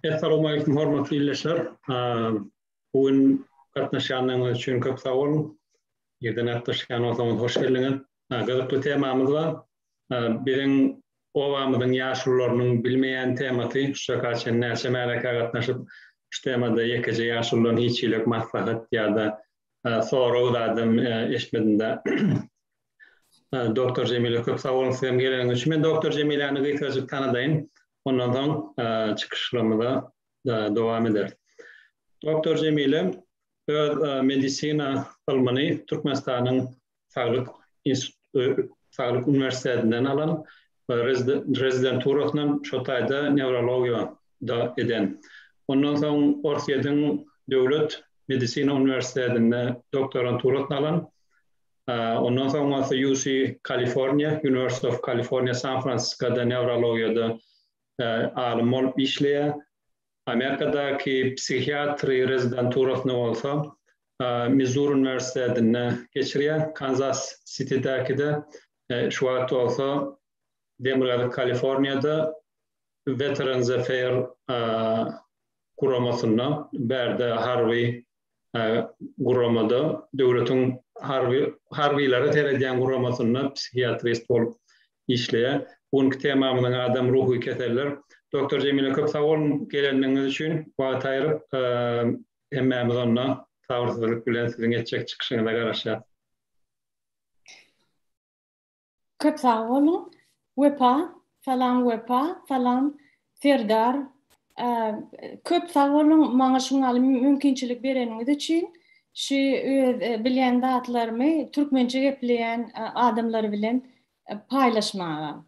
Essalawmaleýkum hormatly ildeşler. Bu gün gatnaşýanlaryňyz üçin köp sag boluň. Ýerden gatnaşýan bolsaňyz hoş geldiňiz. Gyzykly temamyz bar. Biziň obamyzyň ýaşulularynyň bilmeýän temasy, şu çaka çenli näçe märekä gatnaşyp, şu temada ýekeje ýaşuludan hiç hili maslahat ýa-da sorag zadam eşitmedim-de. Doktor Jemile köp sag boluň sizem geleniňiz üçin. Men doktor Jemiläni gysgajyk tanadaýyn. Ondan soň çykyşlarymyza dowam ederis. Doktor Jemile öz medisina ylmyny Türkmenistanyň Saglyk Saglyk uniwersitetinden alan, rezidenturasynam şo taýda newrologiýada eden. Ondan soň Orsýetiň Döwlet medisina uniwersitetinde doktoranturasyny alan. Ondan soň bolsa UC Kaliforniýa, University of California San Fransiskoda newrologiýada alym bolup işleýär. Amerikadaky psihiatri rezidenturasyny bolsa Mizur uniwersitetinde geçirýär, Kanzas Sitidäkide, şu wagt bolsa Demirgazyk Kaliforniýada Veterans Affairs guramasynda, bärde harby guramada, döwletiň harby harbylara seredýän guramasynda psihiatrist bolup işleýär. Bu günki temamyzyň adam ruhy keseller. Doktor Jemile köp sag boluň gelendigiňiz üçin wagt aýryp hemmämiz onda sabyrsyzlyk bilen siziň etjek çykyşyňyza garaşýas. Köp sag boluň Wepa salam Wepa salam Serdar köp sag boluň maňa şuňaly mümkinçilik bereniňiz üçin şu öz bilýän zatlarymy türkmençe gepleýän adamlar bilen paýlaşmaga.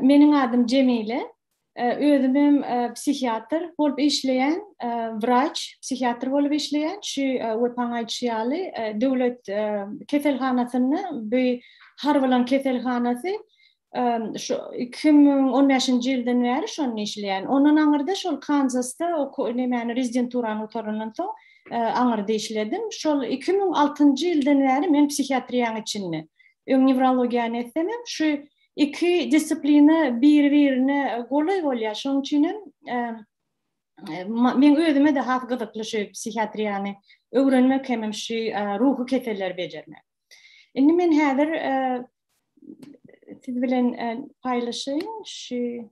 Meniň adym Jemile Özümem psihiatr bolup işleýän, wraç, psihiatr bolup işleýän. Şu Wepaň aýdyşy ýaly, döwlet keselhanasynda, bu harbylaň keselhanasy, şu 2015-nji ýyldan bäri şonda işleýän. Ondan aňyrda şol Kanzasda nemäni rezidenturany gutarandan soň aňyrda işledim. Şol 2006-njy ýyldan bäri men psihiatriýaň içinde. Öň newrologiýany etsemem, şu Iki disiplina biri-birine golaý bolýar. Şonuň üçin hem meň özüme-de has gyzykly şu psihiatriýany öwrenmek hemem şu ruhy keselleri bejermek. Indi men häzir siz bilen paýlaşaýyn şu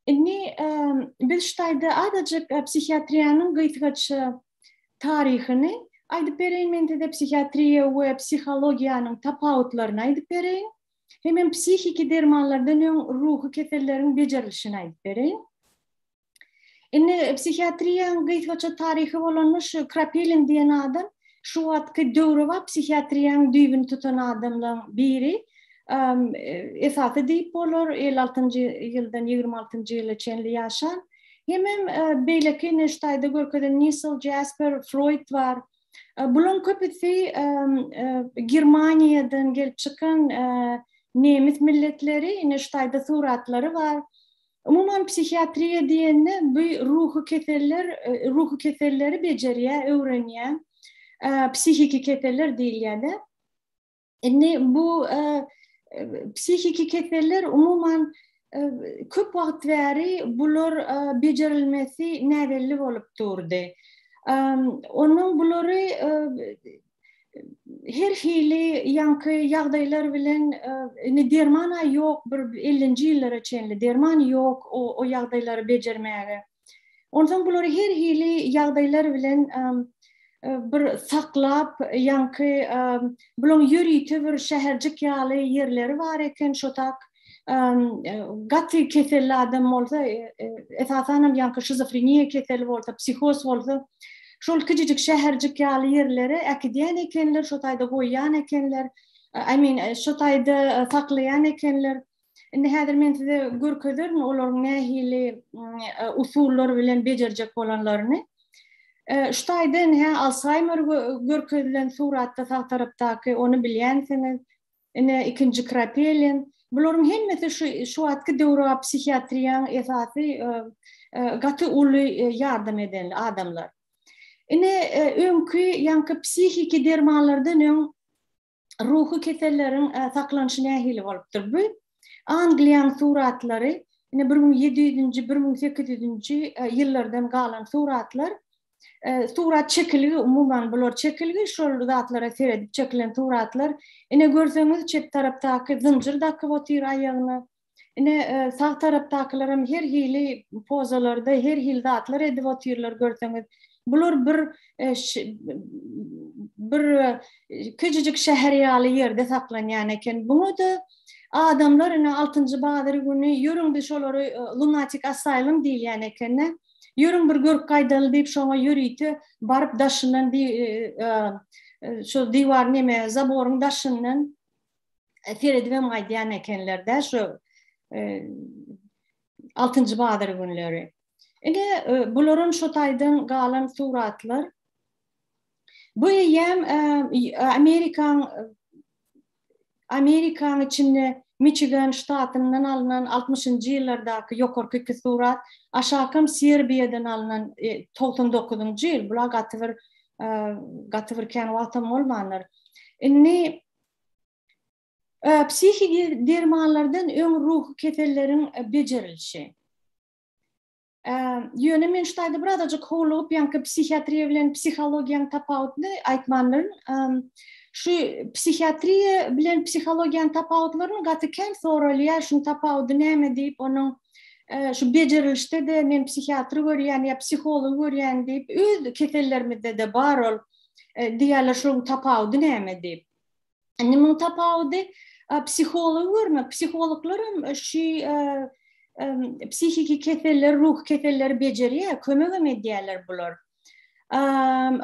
Indi biz şu taýda azajyk psihiatriýanyň gysgaça taryhyny aýdyp bereýin men size psihiatriýa we psihologiýanyň tapawutlaryny aýdyp bereýin. Hemem psihiki dermanlardan öň ruhy keselleriň bejerilişini aýdyp bereýin. Indi psihiatriýanyň gysgaça taryhy bolanda şu Krapelin diýen adam şu wagtky döwrebap psihiatriýanyň düýbüni tutan adamlaryň biri. Esasy diýip bolar, 56-njy ýyldan 26-njy ýyla çenli ýaşan. Hemem beýleki ine şu taýda görkezen Nissel, Jasper, Freud bar. Bularyň köpüsi Germaniýadan gelip çykan nemes milletleri, ine şu taýda suratlary bar. Umuman psihiatriýa diýende bu ruhy keseller, ruhy keselleri bejerýär, öwrenýär. Psihiki keseller diýilýär-de. Indi bu psihiki keseller umuman köp wagt bäri bular bejerilmesi näbelli bolup durdy. Onuň bulary her hili ýaňky ýagdaýlar bilen indi derman-a ýok bir ellinji ýyllara çenli derman ýok o o ýagdaýlary bejermäge. Onsoň bulary her hili ýagdaýlar bilen bir saklap ýaňky bulaň ýörite bir şäherjik ýaly ýerleri bar eken şo tak gaty keselli adam bolsa, esasanam ýaňky şizofreniýa keseli bolsa, psihoz bolsa, şol kiçijik şäherjik ýaly ýerlere äkidýän ekenler, şo taýda goýýan ekenler, I mean, şo taýda saklaýan ekenler. Indi häzir men size görkezerin olaryň nähili usullar bilen bejerjek bolanlaryny. Şu taýda indi hä Alshaýmer görkezilen suratda sag tarapdaky, ony bilýänsiňiz. Ine ikinji Krapelin. Bularyň hemmesi şu şu wagtky döwrebap psihiatriýaň esasy gaty uly ýardam eden adamlar. Ine öňki ýaňky psihiki dermanlardan öň ruhy keselleriň saklanyşy nähili bolupdyr? Bu Angliýanyň suratlary, ine 1700-nji, 1800-nji ýyllardan galan suratlar. Surat çekilgi, umuman bular çekilgi, şol zatlara seredip çekilen suratlar. Ine görseňiz çep tarapdaky zynjyr dakyp otyr aýagyna. Ine, sag tarapdakylaram her hili pozalarda her hili zatlar edip otyrlar görseňiz. Bular bir bir kiçijik şäher ýaly ýerde saklanýan eken. Buňa-da adamlar ine altynjy bazar güni ýörüň biz şolary lunatic asylum diýilýän eken-de. Ýörüň bir görüp gaýdaly diýip şoňa ýörite baryp daşyndan şo diwar neme zaboryň daşyndan seredibem gaýdýan ekenler-dä şu altynjy bazar günleri. Ine, bularam şo taýdan galan suratlar. Bu eýýäm Amerikaň Amerikaň içinde Miçigan ştatyndan alnan altmyşynjy ýyllardaky ýokarky iki surat, aşakam Serbiýadan alnan 99-njy ýyl, bular gaty bir gaty bir kän wagtam bolmandyr. Indi Psihiki dermanlardan öň ruhy keselleriň bejerilişi. Ýöne men şu taýda birazajyk howlugyp, ýaňky psihiatriýa bilen psihologiýanyň tapawudyny aýtmandyryn. Şu psihiatriýa bilen psihologiýanyň tapawutlaryny gaty kän soralýar, şuň tapawudy näme diýip, onuň şu bejerilişde-de men psihiatry görýän ýa psihology görýän diýip, öz kesellerimizde-de bar ol diýýärler, şuň tapawudy näme diýip. Indi muň tapawudy psihology görmek. Psihologlar hem şu psihiki keselleri, ruhy keselleri bejerýär, kömek hem edýärler bular.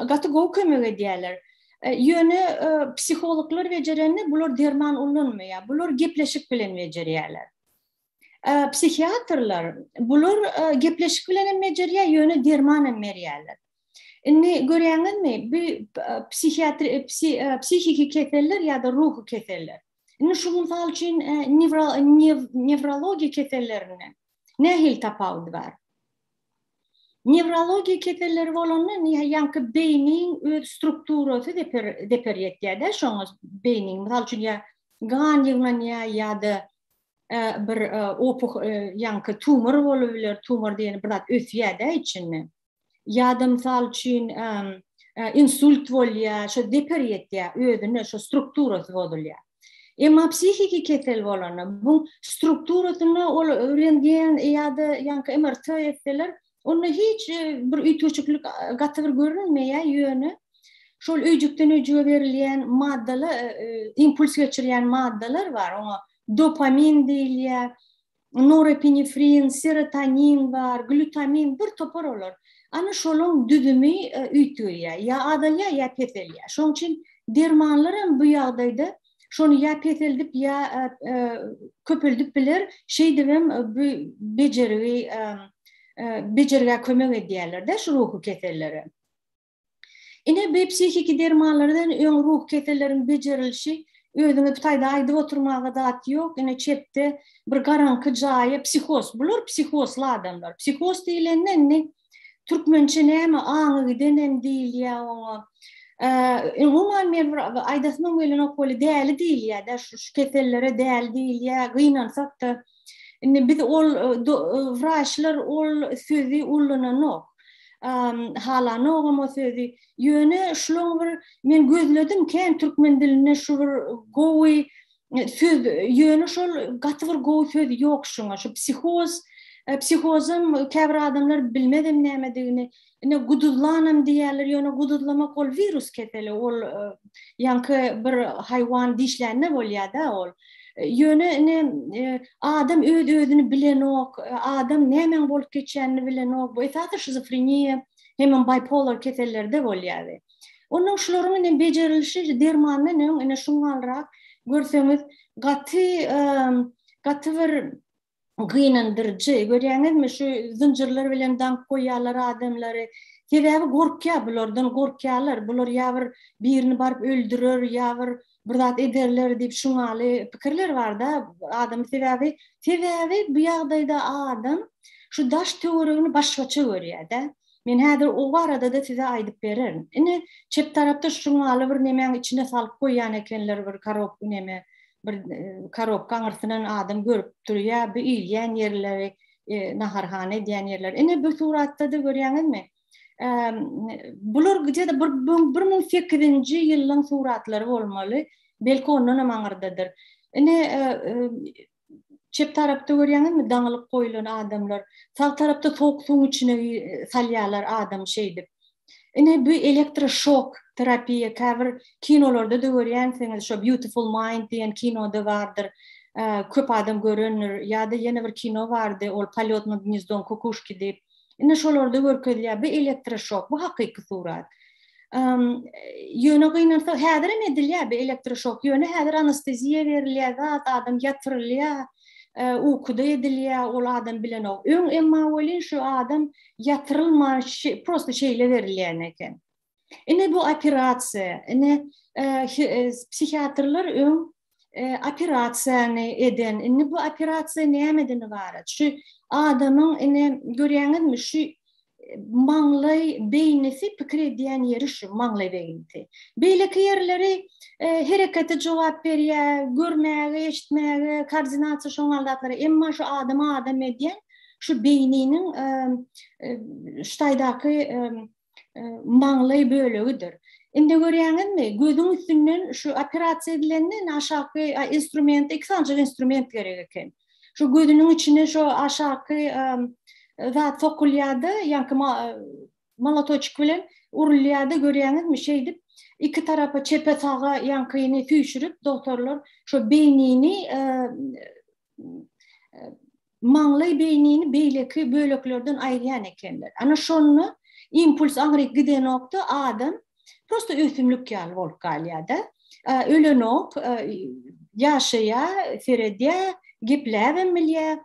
Gaty gowy kömek edýärler. Ýöne psihologlar bejerende bular derman ulanmaýar. Bular gepleşik bilen bejerýärler. Psihiatrlar bular gepleşik bilen hem bejerýär, ýöne derman hem berýärler. Indi görýäňizmi, bu psihiatri psihiki keseller ýa-da ruhy keseller. Indi şu mysal üçin newrologiýa kesellerinden nähili tapawudy bar? Newrologiýa keselleri bolanda ýaňky beýniň öz strukturasy zeper zeper ýetýär-de şoňa beýniň mysal üçin ýa gan ýygnanýar ýa-da bir opuh ýaňky tumor bolup biler, tumor diýeni bir zat ösýär-de içinde. Ýa-da mysal üçin insult bolýar, şo zeper ýetýär özüne, şo strukturasy bozulýar. Emma psihiki kesel bolanda, bu strukturasynda ol rentgen ýa-da ýaňky MRT etseler, onda hiç bir üýtgeşiklik gaty bir görünmeýär, ýöne şol öýjükden öýjüge berilýän maddalar, impuls geçirýän maddalar bar, oňa dopamin diýilýär, norepinefrin, serotonin bar, glutamin, bir topar olar. Ana şolaň düzümi üýtgeýär, ýa azalýar, ýa peselýär. Şonuň üçin dermanlar hem bu ýagdaýda şony ýa peseldip, ýa köpeldip biler, şeýdibem bu bejergi bejergä kömek edýärler-de şu ruhy kesellere. Ine bu psihiki dermanlardan öň ruh keselleriň bejerilişi özüňe bu taýda aýdyp oturmaga zat ýok. Ine çepde bir garaňky jaýa psihoz. Bular psihozly adamlar. Psihoz diýlende indi türkmençe näme aňy giden hem diýilýär oňa. Umuman men bir aýdasymam gelenok weli däli diýilýär-de şu kesellere däli diýilýär. Gynansak-da Indi biz ol wraçlar ol sözi ullananok. Halanogam o sözi. Ýöne şulaň bir men gözledim kän türkmen dilinde şu bir gowy söz ýöne şol gaty bir gowy söz ýok şuňa. Şu psihoz psihozam käbir adamlar bilmezem nämedigini. Ine guduzlanam diýýärler, ýöne guduzlamak ol wirus keseli, ol ýaňky bir haýwan dişlände bolýar-da ol. Ýöne ine adam öz-özüni bilenok, adam nämäň bolup geçýänini bilenok. Bu esasy şizofreniýa hemem bipolar kesellerde bolýar. Ondan şularyň ine bejerilişi dermandan öň ine şuňalrak görseňiz gaty gaty bir gynandyryjy. Görýäňizmi, şu zynjyrlar bilen daňyp goýýarlar adamlary. Sebäbi gorkýar bulardan, gorkýarlar. Bular ýa bir birini baryp öldürer, ýa bir bir zat ederler diýip şuňaly pikirler barda adam sebäbi sebäbi bu ýagdaýda adam şu daş töweregini başgaça görýär-de. Men häzir o barada-da size aýdyp bererin. Ine, çep tarapda şuňaly bir nemäň içine salyp goýýan ekenler bir korobka neme, bir e, korobka aňyrsyndan adam görüp durýar, bu iýilýän ýerleri, e, naharhana edýän ýerler. Ine bu suratda-da görýäňizmi? Bular gde-de bir 1008-nji ýylyň suratlary bolmaly. Belki ondan hem aňyrdadyr. Ine e, e, çep tarapda görýäňizmi daňylyp goýlan adamlar. Sag tarapda sowuk suwuň içine e, salýarlar adamy şeýdip. Ine bu elektroşok terapiýa käbir kinolarda da görýänsiňiz, şo Beautiful Mind diýen kinoda bardyr. Köp adam görendir. Ýa-da ýene bir kino bardy, ol Polýot nad gnezdom kukuşki diýip. Ine şolarda görkezilýär. Bu elektroşok, bu hakyky surat. Ýöne gynansak häzir hem edilýär bu elektroşok. Ýöne häzir anesteziýa berilýär, zat adam ýatyrylýar, ukuda edilýär, ol adam bilenok. Öň emma welin şu adam ýatyrylman prosta şeýle berilýän eken. Ine bu operasiýa, ine psihiatrlar öň operasiýany eden. Indi bu operasiýa nämeden ybarat? Şu adamyň ine görýäňizmi şu maňlaý beýnisi pikir edýän ýeri şu maňlaý beýnisi. Beýleki ýerleri herekete jogap berýär, görmäge, eşitmäge, koordinasiýa şoň zatlara. Emma şu adamy adam edýän şu beýniniň şu taýdaky maňlaý bölegidir. Indi görýäňizmi, gözüň üstünden şu operasiýa edilende indi aşaky instrument, iki sanjyk instrument gerek eken. Şu gözüniň içine şu aşaky zat sokulýardy, ýaňky molotoçik bilen urulýardy, görýäňizmi, şeýdip iki tarapa çepe saga ýaňkyny süýşürip dogtorlar şu beýnini maňlaý beýnini beýleki böleklerden aýyrýan ekenler. Ana şonda impuls aňryk gidenokda adam prosta ösümlik ýaly bolup galýar-da. Ölenok, ýaşaýar, seredýär, gepläbem bilýär.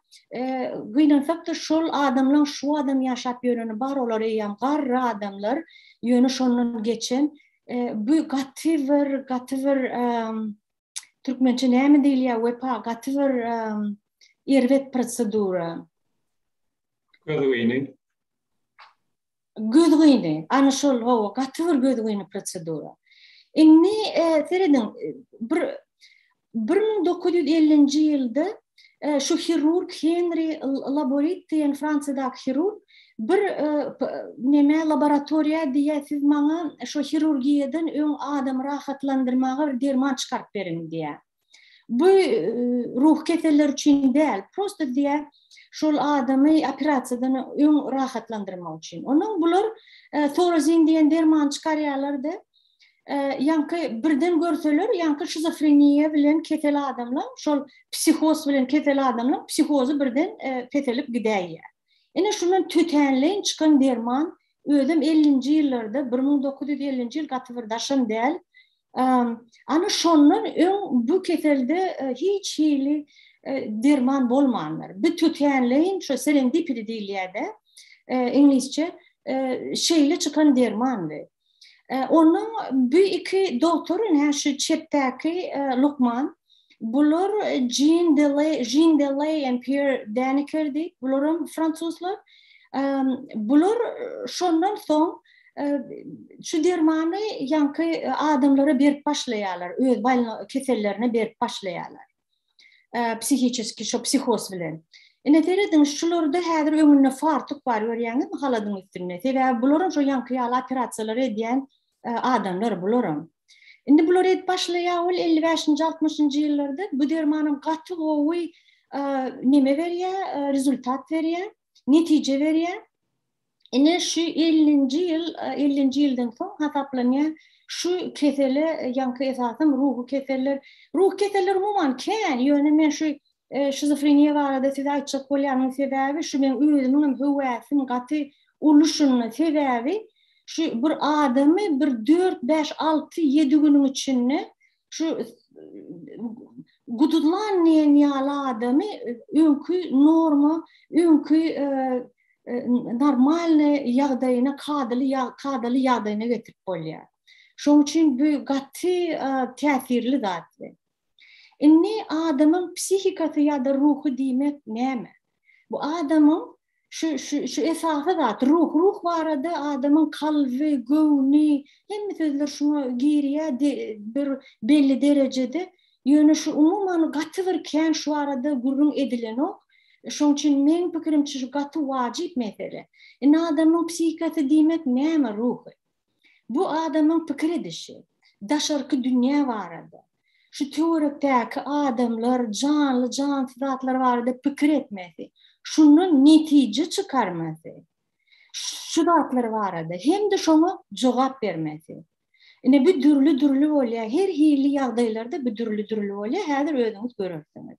Gynansak-da şol adamlaň şu adam ýaşap ýöreni bar, olar eýýäm garry adamlar, ýöne şondan geçen bu gaty bir, gaty bir Türkmençe näme diýilýär Wepa gaty bir erbet prosedura. Gözgyny. Gözgyny. Ana şol hawa gaty bir gözgyny prosedura. Indi e, serediň bir 1950-nji ýylda e, şu hirurg Henri Laborit diýen Fransiýadaky hirurg bir e, neme laboratoriýa diýýär, siz maňa şu hirurgiýadan öň adamy rahatlandyrmaga bir derman çykaryp beriň diýýär. Bu e, ruh keseller üçin däl, prosta diýýär, şol adamy operasiýadan öň rahatlandyrmak üçin. Onuň bular thorazin diýen dermany çykarýarlar-da, ýaňky birden görseler, ýaňky şizofreniýa bilen kesel adamlar, şol psihoz bilen kesel adamlar psihozy birden peselip gidäýýär. Ine şundan tötänleýin çykan derman, özem 50-nji ýyllarda, 1950-nji ýyl gaty bir daşam däl. Ana şondan öň bu keselde hiç hili derman bolmandyr. Bu tötänleýin şo serendipity diýilýär-de, iňlisçe, şeýle çykan dermandy. Onuň bu iki dogtor ine şu çepdäki lukman bular Jean Delay, Jean Delay and Pierre Daniker diýip, bularam fransuzlar. Bular şondan soň şu dermany ýaňky adamlara berip başlaýarlar, öz kesellerine berip başlaýarlar. Psihiçeski şo psihoz bilen. Ine serediň şularda häzir öňünde fartuk bar görýäňizmi haladyň üstünde. Sebäbi bularam şo ýaňky ýaly operasiýalary edýän adamlar bularam. Indi bular edip başlaýar ol 55-nji 60-njy ýyllarda bu dermanam gaty gowy neme berýär, rezultat berýär, netije berýär. Ine şu 50-nji ýyl, 50-nji ýyldan soň hasaplanýar şu kesele ýaňky esasam ruhy keseller. Ruhy keseller umuman kän, ýöne men şu e, şizofreniýa barada size aýtjak bolýanyň sebäbi şu meň özümiň hem höwäsim gaty uly şunda sebäbi şu bir adamy bir 4 5 6 7 günüň içinde şu guduzlan diýen ýaly adamy öňki norma, öňki e, normalny ýagdaýyna, kadaly kadaly ýagdaýyna getirip bolýar. Şoň üçin bu gaty täsirli zat. Indi adamyň psihikasy ýa-da ruhy diýmek näme? Bu adamyň şu şu şu esasy zat ruh, ruh barada adamyň kalby, göwni, hemme sözler şuňa girýär bir belli derejede. Ýöne şu umuman gaty bir kän şu barada gürrüň edilenok. Şoň üçin meň pikirimçe şu gaty wajyp mesele. Indi adamyň psihikasy diýmek näme ruhy? Bu adamyň pikir edişi, daşarky dünýä barada, şu töwerekdäki adamlar, janly, jansyz zatlar barada pikir etmesi, şundan netije çykarmasy, şu zatlar barada hem-de şoňa jogap bermesi. Ine bu dürli-dürli bolýar, her hili ýagdaýlarda bu dürli-dürli bolýar, häzir özüňiz görersiňiz.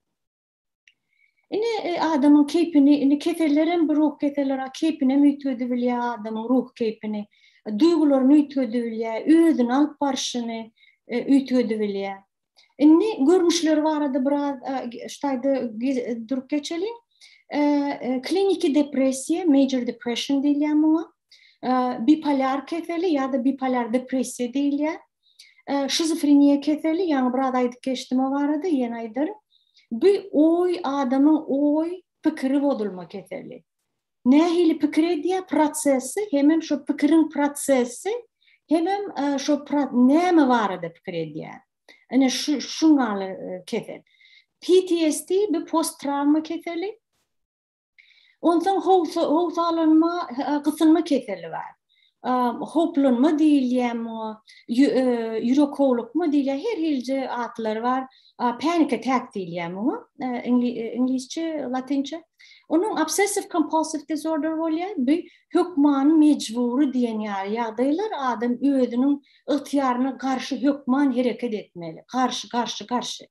Ine e, adamyň keýpini, indi kesellerem bir ruh keselleri, keýpini hem üýtgedip bilýär adamyň ruh keýpini, duýgularyny üýtgedip bilýär, özüni alyp barşyny e, üýtgedip bilýär. Indi görnüşleri barada biraz e, şu taýda durup geçeliň. Kliniki depressiýa, major depression diýilýär muňa. Bipolar keseli ýa-da bipolar depressiýa diýilýär. Şizofreniýa keseli, ýaňy biraz aýdyp geçdim o barada, ýene aýdaryn. Bu oý, adamyň oý, pikiri bozulma keseli. Nähili pikir edýär, prosesi, hemem şo pikiriň prosesi, hemem şo näme barada pikir edýär. Ine şu şuň ýaly kesel. PTSD bu post trawma keseli. Onsoň howsalanma, gysylma keseli bar. Hoplanma diýilýär muňa, ýürek howlukma diýilýär, her hilje atlary bar. Panic attack diýilýär muňa, iňlisçe, latynça. Onuň obsessive compulsive disorder bolýar. Bu hökmany mejbury diýen ýaly ýagdaýlar adam özüniň ygtyýaryna garşy hökman hereket etmeli. Garşy, garşy, garşy.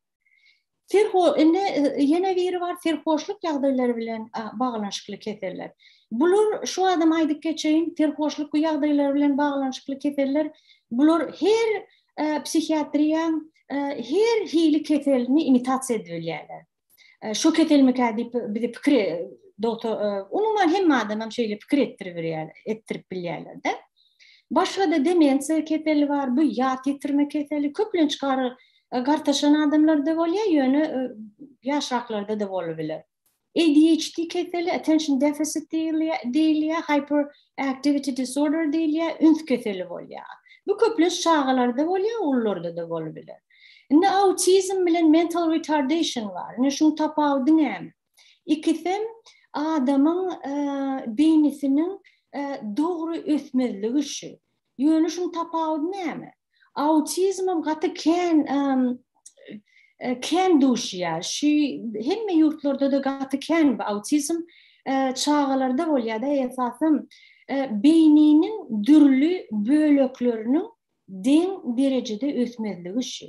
Serho, indi ýene biri bar, serhoşlyk ýagdaýlary bilen baglanyşykly keseller. Bular, şu adam aýdyp geçeýin, serhoşlyk ýagdaýlary bilen baglanyşykly keseller, bular her psihiatriýaň her hili keselini imitasiýa edip bilýärler. Şu keselmikä diýip bizi pikir doktor, umuman hemme adam hem şeýle pikir etdirip bilýär, etdirip bilýärler-de. Başga-da demensiýa keseli bar, bu ýat ýitirme keseli, köplenç Gartaşan adamlarda bolýar, ýöne ýaşraklarda-da bolup biler. ADHD keseli, attention deficit diýilýär, hyperactivity disorder diýilýär, üns keseli bolýar. Bu köplenç çagalarda bolýar, ulularda-da bolup biler. Indi autizm bilen mental retardation bar. Indi şuň tapawudy näme? Ikisem adamyň beýnisiniň dogry ösmezligi şu. Ýöne şuň tapawudy näme? Autizmem gaty kän kän duşýar. Şu hemme ýurtlarda-da gaty kän bu autizm çagalarda bolýar-da esasan beýniniň dürli bölekleriniň deň derejede ösmezligi şu.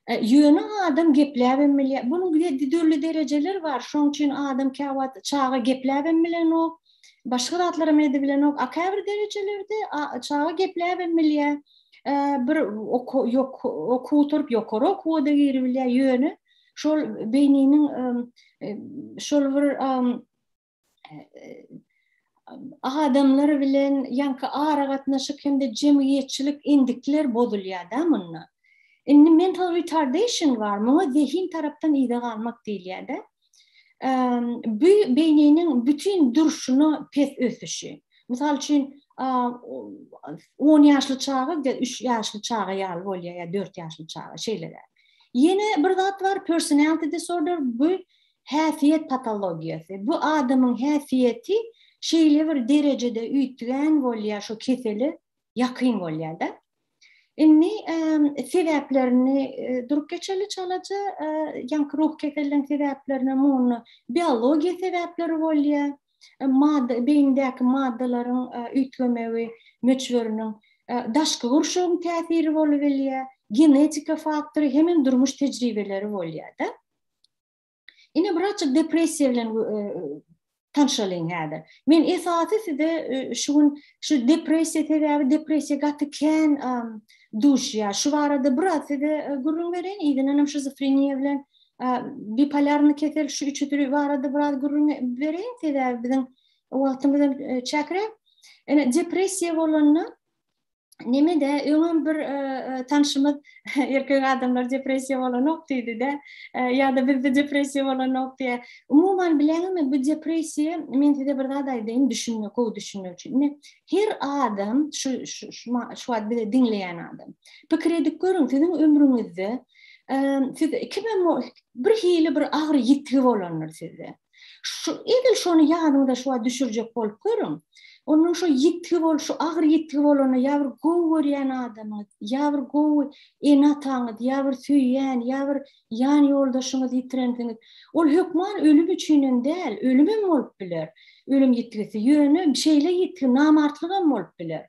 Ýöne adam gepläbem bilýär. Bunuň dürli derejeleri bar. Şonuň üçin adam käwagt çaga gepläbem bilenok, başga zatlaram edibilenok. A käbir derejelerde çaga gepläbem bilýär. Bir okuw gutaryp ýokary okuwa-da giribilýär. Ýöne şol beýniniň şol bir adamlar bilen ýaňky aragatnaşyk hem-de jemgyýetçilik endikler bozulýar-da munda. Indi mental retardation bar, muňa zehin tarapdan yza galmak diýilýär-de. Bu beýniniň bütin durşuna pes ösüşi. Mysal üçin, 10 ýaşly çaga 3 ýaşly çaga ýaly bolýar ýa 4 ýaşly çaga şeýleräk. Ýene bir zat bar, personality disorder bu Häsiýet patologiýasy, bu adamyň häsiýeti şeýle bir derejede üýtgän bolýar, şo kesele ýakyn bolýar-da. Indi sebäplerini durup geçeli çalaja, ýaňky ruhy keselleriň sebäplerine munda biologiýa sebäpleri bolýar, madda, beýnidäki maddalaryň üýtgemegi, möçberiniň, daşky gurşawyň täsiri bolubilýär, genetika faktory hemem durmuş tejribeleri bolýar-da. Ine birazjyk depressiýa bilen tanşalyň häzir. Men esasy size şu gün şu depressiýa sebäbi depressiýa gaty kän duşýar. Şu barada biraz size gürrüň bereýin. Yzyndan hem şizofreniýa bilen bipolarny kesel şu üçüsi barada biraz gürrüň bereýin. Sebäbi biziň wagtymyz hem çäkräk. Ine depressiýa bolanda. Neme-de, öňem bir tanşymyz erkek adamlar depressiýa bolanok diýdi-de, ýa-da bizde depressiýa bolanok diýýär. Umuman bileňizmi, bu depressiýa, men size bir zat aýdaýyn, düşünmek, gowy düşünmek üçin. Ine, her adam, şu şu şu wagt bizi diňleýän adam, pikir edip görüň, siziň ömrüňizde siz kimem bir hili bir agyr ýitgi bolandyr sizde. Şu edil şony ýadyňyza şu wagt düşürjek bolup görüň. Ondan şo ýitgi bol, şu agyr ýitgi bolanda ýa bir gowy görýän adamyňyz, ýa bir gowy ene-ataňyz, ýa bir söýýän, ýa bir ýan ýoldaşyňyz ýitirensiňiz. Ol hökman ölüm üçinem däl, ölümem bolup biler, ölüm ýitgisi. Ýöne şeýle ýitgi namartlygam bolup biler.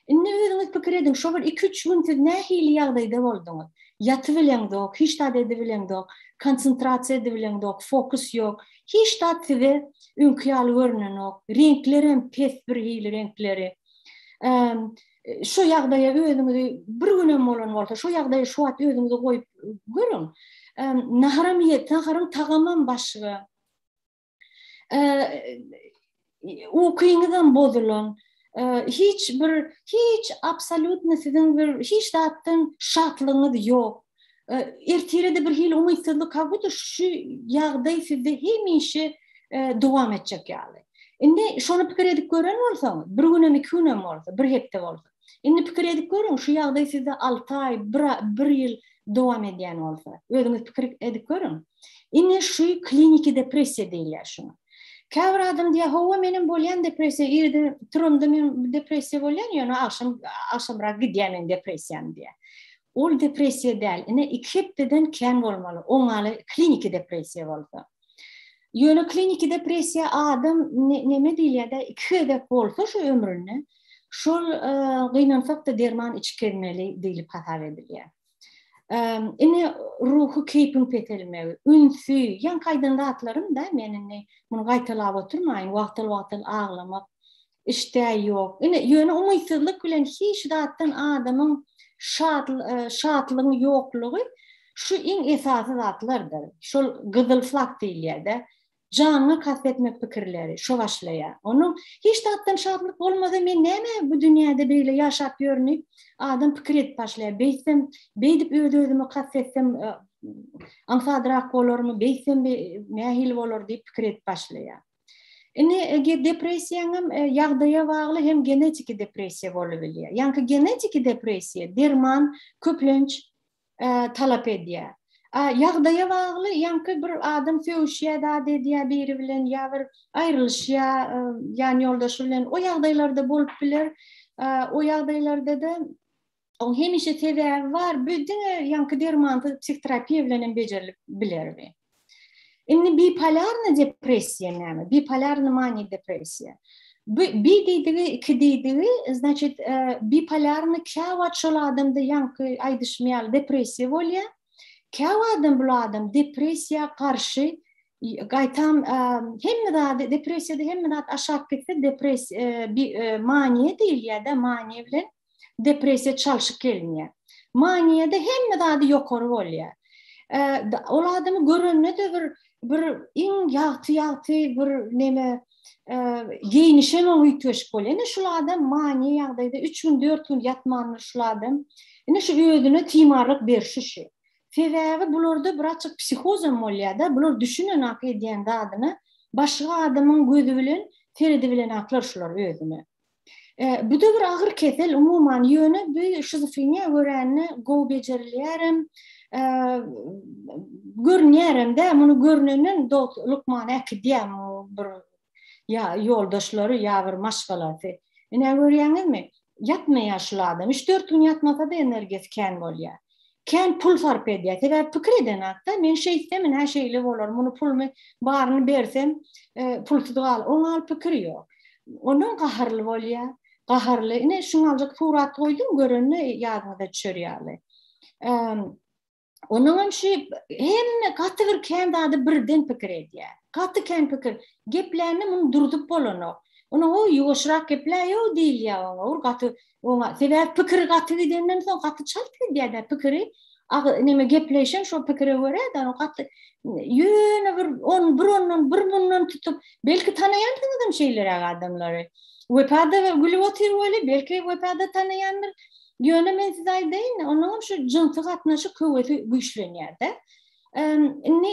Indi özüňiz pikir ediň, şo bir iki-üç gün siz nähili ýagdaýda bolduňyz? Ýatybileňzok, hiç zat edibileňzok, konsentrasiýa edibileňzok, fokus ýok, hiç zat size öňki ýaly görnenok, reňklerem pes bir hili reňkleri. Şo ýagdaýa özüňizi bir günem bolan bolsa, şo ýagdaýa şu wagt özüňizi goýup görüň. Naharam iýe, naharyň tagamam başga. ukyňyzam bozulan, hiç bir, hiç absolýutno siziň bir hiç zatdan şatlygyňyz ýok. Ertire-de bir hili umytsyzlyk, как будто şu ýagdaý sizde hemişe dowam etjek ýaly. Indi şony pikir edip gören bolsaňyz, bir günem, iki günem bolsa, bir hepde bolsa. Indi pikir edip görüň, şu ýagdaý sizde alty aý, bir, bir ýyl dowam edýän bolsa. Özüňiz pikir edip görüň. Ine şu kliniki depressiýa diýilýär şuňa. Käbir adam diýýär, hawa menem bolýan depressiýa, irden turamda men depressiýa bolýan, ýöne agşam agşamrak gidýär meň depressiýam diýýär. Ol depressiýa däl, ine iki hepdeden kän bolmaly, oňaly kliniki depressiýa bolsa. Ýöne kliniki depressiýa adam neme diýilýär-de, iki gezek bolsa şu ömründe, şol gynansak-da derman içip gezmeli diýlip hasap edilýär. Ine ruhy keýpiň peselmegi, ünsi, ýaňky aýdan zatlarym-da, men indi muny gaýtalap oturmaýyn, wagtal-wagtal aglamak, işdä ýok. Ine, ýöne umytsyzlyk bilen hiç zatdan adamyň şatlygyň ýoklugy şu iň esasy zatlardyr. Şol gyzyl flag diýilýär-de. Janyňa kast etmek pikirleri şo başlaýar. Onuň hiç zatdan şatlyk bolmasa men näme bu dünýäde beýle ýaşap ýörün diýip adam pikir edip başlaýar. Beýtsem, beýdip öz-özüme kast etsem aňsadrak bolarmy, beýtsem nähili bolar diýip pikir edip başlaýar. Indi depressiýaňam ýagdaýa bagly hem genetiki depressiýa bolubilýär. Ýaňky genetiki depressiýa derman köplenç talap edýär. A ýagdaýa bagly, ýaňky bir adam sögüşýär, zat edýär biri bilen ýa bir aýrylyşýar ýan ýoldaşy bilen, o ýagdaýlarda bolup biler. O ýagdaýlarda-da oň hemişe sebäbi bar. Bu diňe ýaňky dermansyz psihoterapiýa bilen hem bejerilip biler bi. Indi bipolarny depressiýa näme? Bipolarny maniýa depressiýa. Bu bi diýdigi, iki diýdigi, значит, e, bipolarny käwagt şol adamda ýaňky aýdyşym ýaly depressiýa bolýar. Käwagtam bu adam depressiýa garşy gaýtam e, hemme zady depressiýada hemme zat aşak gitse depressiýa e, maniýa diýilýär-de, maniýa bilen depressiýa çalşyk gelinýär. Maniýada hemme zady ýokary bolýar. Ol adamy görende-de bir bir iň ýagty-ýagty bir neme geýnişem oň üýtgeşik bolýar. Ine şul adam maniýa ýagdaýda üç gün, dört gün ýatmandyr şul adam. Ine şu özüne timarlyk berşi şu. Sebäbi bularda birazjyk psihozam bolýar-da, bular düşünenak edýän zadyna başga adamyň gözi bilen seredibilenaklar şular özüne. Bu-da bir agyr kesel umuman, ýöne bu şizofreniýa görände gowy bejerilýärem, görünýärem-dä, muny görnenden lukmana äkidýär bir ýa ýoldaşlary, ýa bir maşgalasy. Ine görýäňizmi, ýatmaýar şul adam, üç-dört gün ýatmasa-da energiýasy kän bolýar. Kän pul sarp edýär. Sebäbi pikir edenakda, men şeýtsem ine şeýle bolar, muny pulumy baryny bersem, pulsuz gal. Oň al pikiri ýok. Ondan gaharly bolýar. Gaharly. Ine şuňaljyk surat goýdum, görende ýadyňyza düşer ýaly. Onuň şu hemme gaty bir kän zady birden pikir edýär. Gaty kän pikir. Geplände muny durzup bolanok. Onuň o ýuwaşrak gepläýow diýilýär oňa. Ol gaty Oňa sebäp pikiri gaty gidenden soň gaty çalt gidýär-de pikiri. Agy neme gepleýşem şo pikire görä-de, gaty ýöne bir on bir ondan bir mundan tutup, belki tanaýansyňyzam şeýleräk adamlary. Wepa-da gülüp otyr weli, belki Wepa-da tanaýandyr. Ýöne men size aýdaýyn, onuňam şu jynsy gatnaşyk höwesi güýçlenýär-de. Indi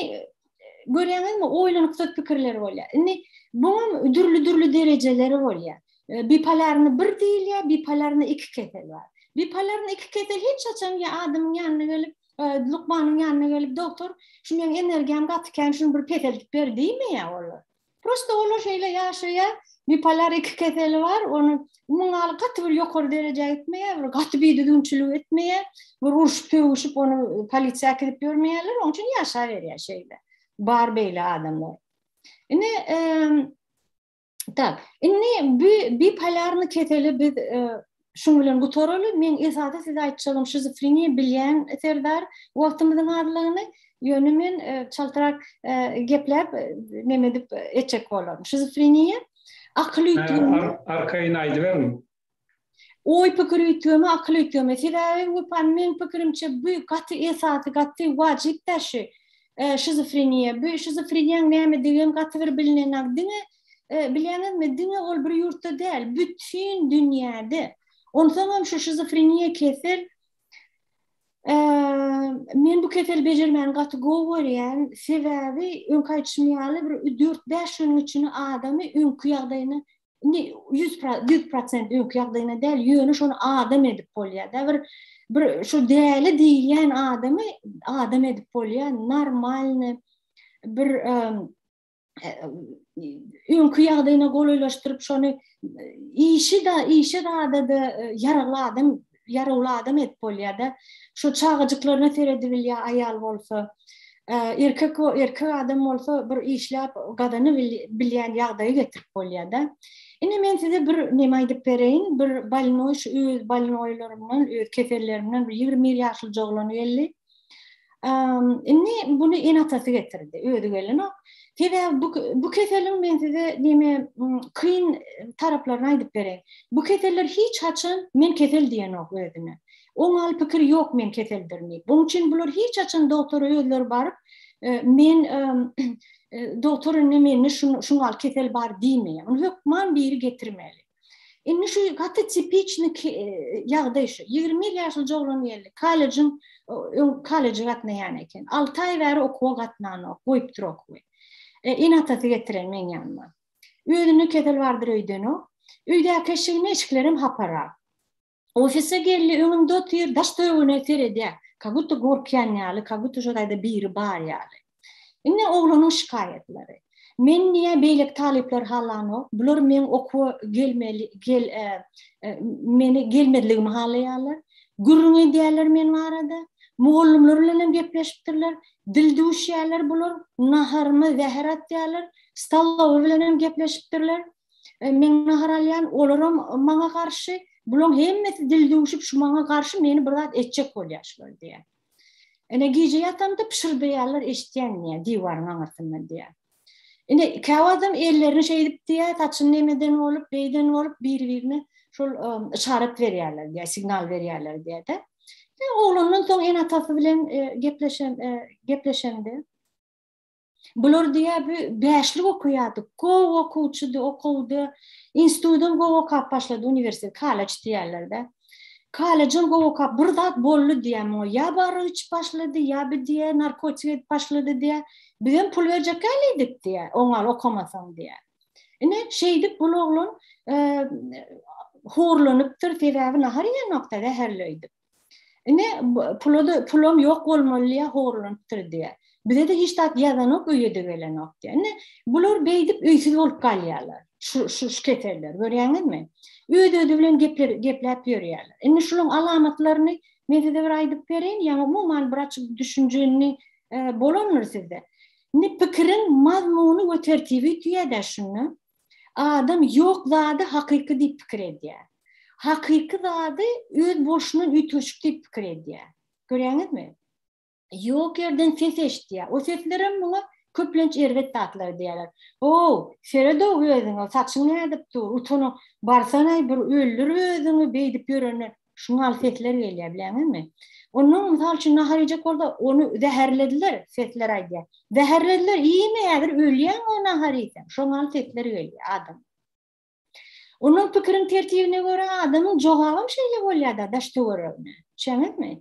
görýäňizmi, oýlanyksyz pikirler bolýar. Indi buňam dürli-dürli derejeleri bolýar. Bipolarny bir diýilýär, bipolarny iki kesel bar. Bipolarny iki kesel hiç haçan ýa adamyň ýanyna gelip, lukmanyň ýanyna gelip, doktor, şu meň energiýam gaty kän, şuny bir peseldip ber diýmeýär olar. Prosta olar şeýle ýaşaýar, bipolar iki keseli bar, ony muň ýaly gaty bir ýokary derejä gitmeýär, bir gaty bidüzgünçilik etmeýär, bir urşup sögüşip ony polisiýa äkidip ýörmeýärler, onuň üçin ýaşaberýär şeýle. Bar beýle adamlar. Indi tak, indi bu bipolarny keseli biz Şuň bilen gutaraly. Meň esasy size aýtjagym şizofreniýa bilýän Serdar wagtymyzyň azlygyny. Ýöne men e, çaltrak e, gepläp e, neme edip etjek bolaryn. Şizofreniýa akyl üýtgeme. Arkaýyn aýdyberiň. Oý pikir üýtgeme, akyl üýtgeme. Sebäbi Wepa meň pikirimçe bu gaty esasy, gaty wajyp da şu şizofreniýa. Bu şizofreniýaň nämedigi hem gaty bir bilinenok. Diňe Bilýäňizmi, diňe ol bir ýurtda däl, bütin dünýäde. Onsoňam şu şizofreniýa kesel men bu keseli bejermäni gaty gowy görýän. Sebäbi öňki aýdyşym ýaly bir 4-5 günüň içinde adamy öňki ýagdaýyna indi 100% öňki ýagdaýyna däl, ýöne şony adam edip bolýar-da. Bir bir şu däli diýilýän adamy adam edip bolýar, normalny bir öňki ýagdaýyna golaýlaşdyryp şony işi da işe zada-da ýaragly adam ýarawly adam edip bolýar-da. Şo çagajyklaryna seredibilýär aýal bolsa. Erkek erkek adam bolsa bir işläp gazany bilýän ýagdaýa getirip bolýar-da. Indi men size bir neme aýdyp bereýin. Bir bolnoý şu öz bolnoýlarymdan, öz kesellerimden bir 21 ýaşly oglan geldi. Indi buny ene-atasy getirdi, özi gelenok. Sebäbi bu bu keseliň men size neme kyn taraplaryny aýdyp bereýin. Bu keseller hiç haçan men kesel diýenok özüne. Oňaly pikir ýok men keseldirin diýip. Oň üçin bular hiç haçan dogtora özleri baryp men dogtor indi mende şuňaly kesel bar diýmeýär. Ony hökman biri getirmeli. Indi şu gaty tipiçny ýagdaý şu. 21 ýaşly oglan geldi. Kollejiň öň kolleje gatnaýan eken. 6 aý bäri okuwa gatnanok, goýupdyr okuwy. E, ene-atasy getiren meň ýanyma. Özünde kesel bardyr öýdenok. Öýdäki eşigini eşiklerem haparak. Ofise geldi, öňümde otyr, daş-töweregine seredýär. Как будто gorkýan ýaly, как будто şo taýda biri bar ýaly. Indi oglanyň şikaýatlary. Men niýe beýleki talyplar halanok, bular meň okuwa gelmeli, gel, e, e, meni gelmezligimi halaýarlar. Gürrüň edýärler men barada. Mugallymlar bilen hem gepleşipdirler. Dil duşýarlar bular, naharyma zäher atýarlar. Stolowy bilen hem gepleşipdirler. E, men nahar alýan, olaram maňa garşy, bulaň hemmesi dil duşup şu maňa garşy meni bir zat etjek bolýar şular diýýär. Ene gije ýatamda pyşyrdaýarlar eşitýän diýýär, diwaryň aňyrsyndan diýýär. Ine käwagtam ellerini şeýdip diýýär, saçyny nemeden bolup, beýden bolup bir-birine şol yşarat berýärler diýýär, signal berýärler diýýär-de. E, oglandan soň ene-atasy bilen e, gepleşen e, gepleşende Bular diýýär, bu bäşlik okaýardy, gowy okuwçydy, okuwda, institutam gowy okap başlady, uniwersitet, kollej diýýärler-de. Kollejem gowy okap, bir zat boldy diýýär muňa, ýa baryp içip başlady, ýa bir diýýär, narkotik edip başlady diýýär. Bizem pul berjek däldik diýýär, oňa okamasaň diýýär. Ine, şeýdip bul oglan horlanypdyr, sebäbi nahar iýenok-da, zäherli öýdüp. Ine pula-da pulam ýok bolmaly diýýär, horlanypdyr diýýär. Bize-de hiç zat ýazanok, öýe-de gelenok diýýär. Ine bular beýdip öýsüz bolup galýarlar. Şu şu şu keseller görýäňizmi? Öz-özi bilen gepler gepläp ýörýärler. Indi şularyň alamatlaryny men size bir aýdyp bereýin, ýaňy umuman bir açyk düşünjeni e, bolandyr sizde. Indi pikiriň mazmuny we tertibi üýtgýär-dä şunda. Adam ýok zady hakyky diýip pikir edýär. Hakyky zady öz bolşundan üýtgeşik diýip pikir edýär. Görýäňizmi? Ýok ýerden ses eşidýär. O seslerem muňa köplenç erbet zatlar diýýärler. O, sered-ow özüňe, saçyň nädip dur, utana, barsanaý bir öldür özüňi beýdip ýörenden. Şuňal sesler gelýär, bilýäňizmi? Onuň mysal üçin nahar iýjek bolsa, ony zäherlediler, sesler aýdýar. Zäherlediler, iýme häzir ölýäň o nahar iýseň. Şoňa sesler gelýär adam. Onuň pikiriň tertibine görä adamyň jogabam şeýle bolýar-da daş töweregine. Düşýäňizmi?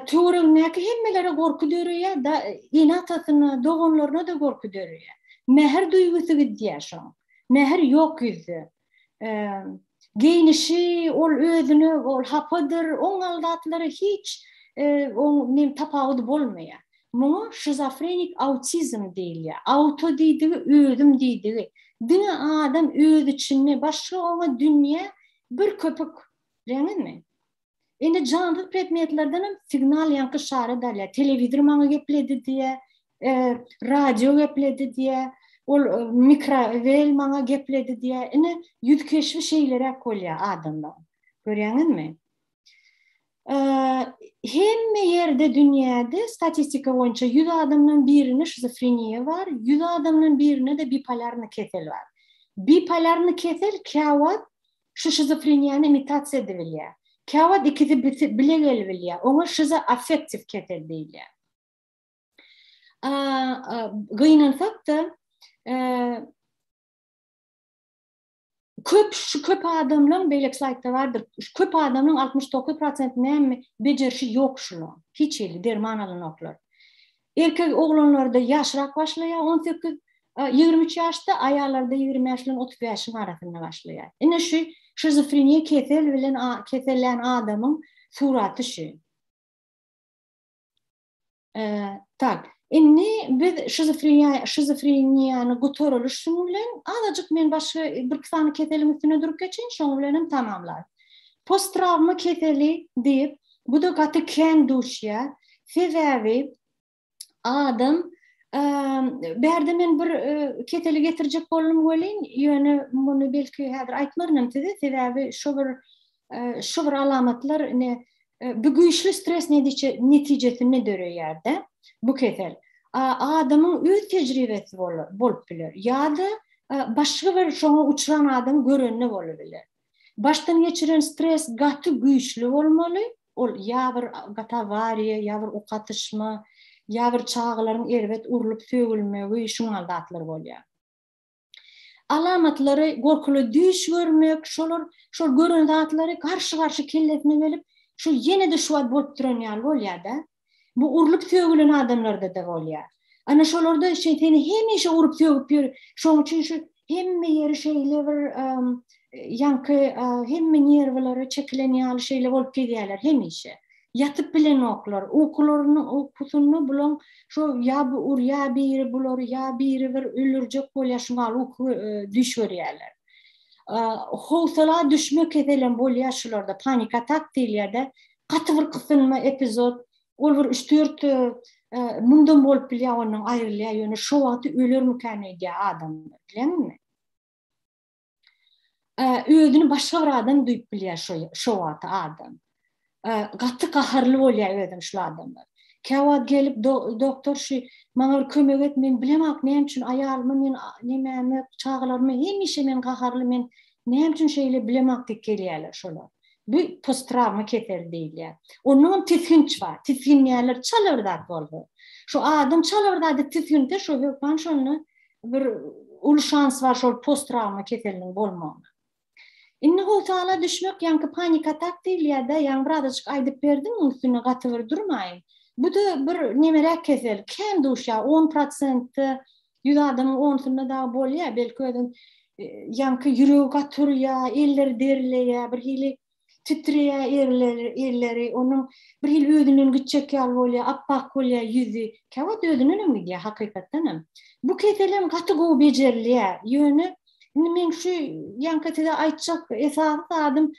Töweregindäki hemmelere gorky döreýär, da ene-atasyna, doganlaryna-da gorky döreýär. Mähir duýgusy gidýär şoň. Mähir ýok ýüzde. Geýnişi, ol özüne ol hapadyr, oň ýaly zatlara hiç oň nem tapawudy bolmaýar. Muňa şizofrenik autizm diýilýär. Auto diýdigi özüm diýdigi. Diňe adam öz içinde, başga oňa dünýä bir köpük. Bilýäňizmi? Indi jansyz predmetlerden hem signal ýaňky şarat alýar. Telewizor maňa gepledi diýýär, e, radio gepledi diýýär, ol e, mikrowel maňa gepledi diýýär. Ine ýüz keşbi şeýleräk bolýar adamlaryň. Görýäňizmi? E, hemme ýerde dünýäde statistika boýunça 100 adamdan birinde şizofreniýa bar, 100 adamdan birinde de bipolarny kesel bar. Bipolarny kesel käwagt Şu şizofreniýany imitasiýa edibilýär. Käwagt ikisi bile gelibilýär. Oňa şizoaffektiw kesel diýilýär. Gynansak-da, köp şu köp adamlaryň beýleki slaýdda bardyr. Şu köp adamlaryň 69 prosent näme bejerişi ýok şulaň. Hiç hili derman alanoklar. Erkek oglanlarda ýaşrak başlaýar, 18, 23 ýaşda, aýallarda 25 bilen 35-iň arasynda başlaýar. Ine şu şizofreniýa kesel bilen kesellän adamyň suraty şu. Tak. Indi biz şizofreniýa şizofreniýany gutaraly şunuň bilen. Azajyk men başga bir sany keseliň üstüne durup geçeýin, şonuň bilen hem tamamlarys. Posttrawma keseli diýip, bu-da gaty kän duşýar. Sebäbi adam bärde men bir keseli getirjek boldum welin, ýöne muny belki häzir aýtmarynam size, sebäbi şo bir şo bir alamatlar ine bu güýçli stres netijesinde döreýär-de bu kesel. Adamyň öz tejribesi bolup biler ýa-da başga bir şoňa uçran adam görende bolup biler. Başdan geçiren stres gaty güýçli bolmaly, ol ýa bir gaty awariýa, ýa bir ok atyşma, ýa bir çagalaryň erbet urlup sögülmegi, şuň ýaly zatlar bolýar. Alamatlary gorkuly düýş görmek, şolar şol gören zatlary garşy-garşy kellesine gelip, şu ýene-de şu wagt bolup duran ýaly bolýar-da. Bu urlup sögülen adamlarda-da bolýar. Ana şolarda şeý seni hemişe urup sögüp ýör. Şoň üçin şu hemme ýeri şeýle bir ýaňky hemme nerwlary çekilen ýaly şeýle bolup gezýärler hemişe. Ýatyp bilenoklar. Ukularynyň ukusynda bulaň şo ýa bu urýar biri bulary ýa biri bir öldürjek bolýar şuňa uky düýş görýärler. Howsala düşme keselem bolýar şularda panik atak diýilýär-de. Gaty bir gysynma epizod. Ol bir üç-dört mundan bolup bilýär, ondan aýrylýar, ýöne şo wagty ölermikän öýdýär adam, bileňmi? Özüni başga bir adam duýup bilýär şo şo wagty adam. Gaty gaharly bolýar özem şul adamlar. Käwagt gelip doktor şu maňa bir kömek et, men bilemok näme üçin aýalymy men nemämi, çagalarymy hemişe men gaharly, men näme üçin şeýle bilemok diýip gelýärler şolar. Bu posttrawma keseli diýilýär. Onnoňam tisginç bar. Tisginýärler çala bir zat bolsa. Şu adam çala bir zady tisginse şo hökman şonda bir uly şans bar şol posttrawma keseliniň bolmagyna. Indi howsala düşmek ýaňky panik atak diýilýär-de, ýaňy birazajyk aýdyp berdim, muň üstünde gaty bir durmaýyn. Bu-da bir nemeräk kesel, kän duşýar, on prosentde Ýüz adamyň onsunda dagy bolýar, belki özüň ýaňky ýüregi gaty urýar, elleri derleýär, bir hili titreýär elleri, elleri, onuň bir hili özünden gitjek ýaly bolýar, appak bolýar ýüzi. Käwagt özünden hem gidýär hakykatdan hem. Bu kesel hem gaty gowy bejerilýär. Ýöne indi meň şu ýaňky size aýtjak esasy zadym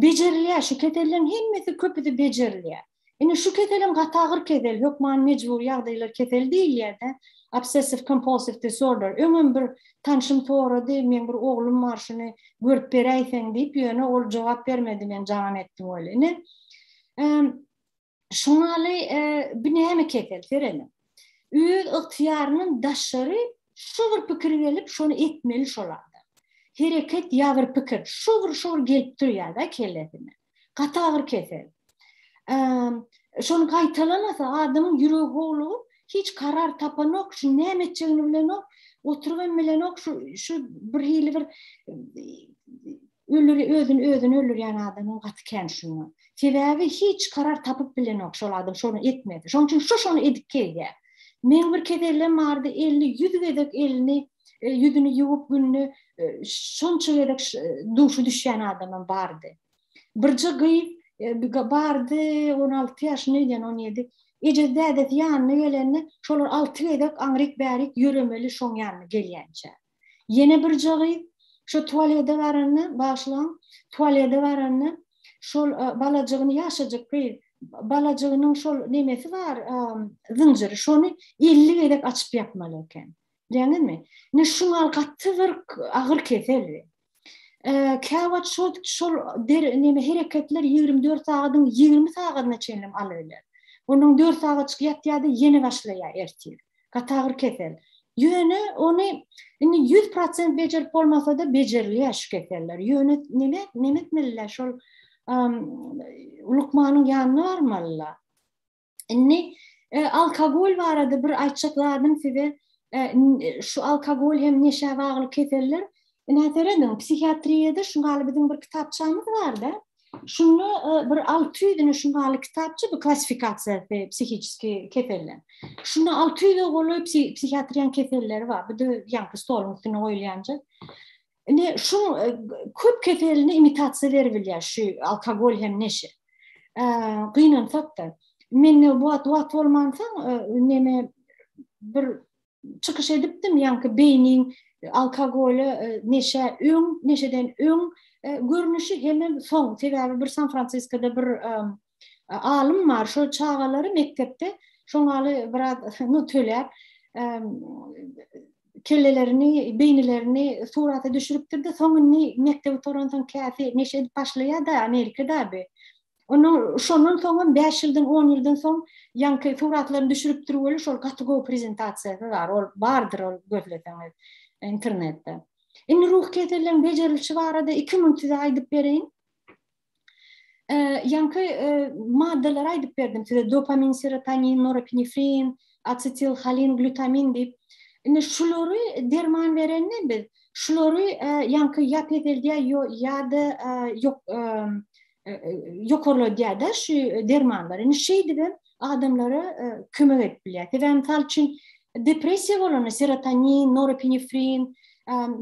bejerilýär. Şu keselleriň hemmesi köpüsi bejerilýär. Ine şu keselem gaty agyr kesel, hökman mejbury ýagdaýlar keseli diýilýär-de, obsessive compulsive disorder. Öňem bir tanşym sorady, meň bir oglum bar şuny görüp beräýseň diýip, ýöne ol jogap bermedi, men jaňam etdim weli. Ine, şuňaly bu näme kesel, serediň. Öz ygtyýaryndan daşary şu bir pikir gelip, şony etmeli şol adam. Hereket ýa bir pikir, şu bir şu bir gelip durýar-da kellesine. Gaty agyr kesel. Şony gaýtalamasa adamyň ýüregi howlugyp, hiç karar tapanok, şu näme etjegini bilenok, oturybam bilenok, şu şu bir hili bir öldür özüni özüni öldürýän adamyň gaty kän şunda. Sebäbi hiç karar tapyp bilenok şol adam şony etmedi. Şonuň üçin şu şony edip gezýär. Meň bir kesellem bardy, 50-100 gezek elini e, ýüzüni ýuwup günde e, şonça gezek duşa düşýän adamam bardy. Birje gyz e, bardy, 16 ýaşynda öýden 17. Eje dädesi ýanyna gelende, şolar 6 gezek aňryk bärik ýöremeli şoň ýanyna gelýänçä. Ýene birje gyz şo tualete baranda, bagyşlaň, tualete baranda şol e, balajygyny ýaşajyk gyz, balajygynyň şol nemesi bar, e, zynjyry, şony 50 gezek açyp ýapmaly eken. Bilýäňizmi? Ine şuňa gaty bir agyr kesel. Käwagt şol şol der neme hereketler 24 sagadyň 20 sagadyna çenli alyp biler. Onuň 4 sagatjyk ýatýar-da ýene başlaýar ertir. Gaty agyr kesel. Ýöne ony indi 100% bejerip bolmasa-da bejerilýär şu keseller. Ýöne neme neme etmeliler şol lukmanyň ýanyna barmalylar. Indi e, alkogol barada bir aýtjak zadym size e, şu alkogol hem neşä bagly keseller. Ine serediň, psihiatriýada şu ýaly biziň bir kitapçamyz barda. Şunda e, bir 600 ine şu ýaly kitapça bu klassifikasiýasy psihiçki keseller. Şunda 600 golaý psihiatriýanyň keselleri bar. Bu da ýaňky stoluň üstüne goýulýanja. Ine şu e, köp keselini imitasiýa berip bilýär şu alkogol hem neşe. E, gynansak-da, men bu wagt wagt bolmansoň e, neme bir çykyş edipdim, ýaňky beýniň alkogola neşe öň, neşeden öň görnüşi hemem soň. Sebäbi bir San Fransiskoda bir alym bar, şol çagalary mekdepde şoňaly biraz nu töläp kellelerini, beýnilerini surata düşüripdir-de, soň indi mekdebi gutaransoň käsi neşe edip başlaýar-da Amerikada bi. Onuň şondan soňam 5 ýyldan, 10 ýyldan soň ýaňky suratlaryny düşüripdir weli şol gaty gowy prezentasiýasy bar. Ol bardyr ol gözleseňiz internetde. Indi ruhy keselleriň bejerilişi barada 2 minut size aýdyp bereýin. Ýaňky maddalary aýdyp berdim size, dopamin, serotonin, norepinefrin, asetilholin, glutamin diýip. Indi şulary derman berende biz şulary ýaňky ýa peseldýär ýa-da ýok ýokarladýar-da şu dermanlar. Indi şeýdibem adamlara kömek edip bilýär. Sebäbi mysal üçin depressiýa bolanda serotonin, norepinefrin,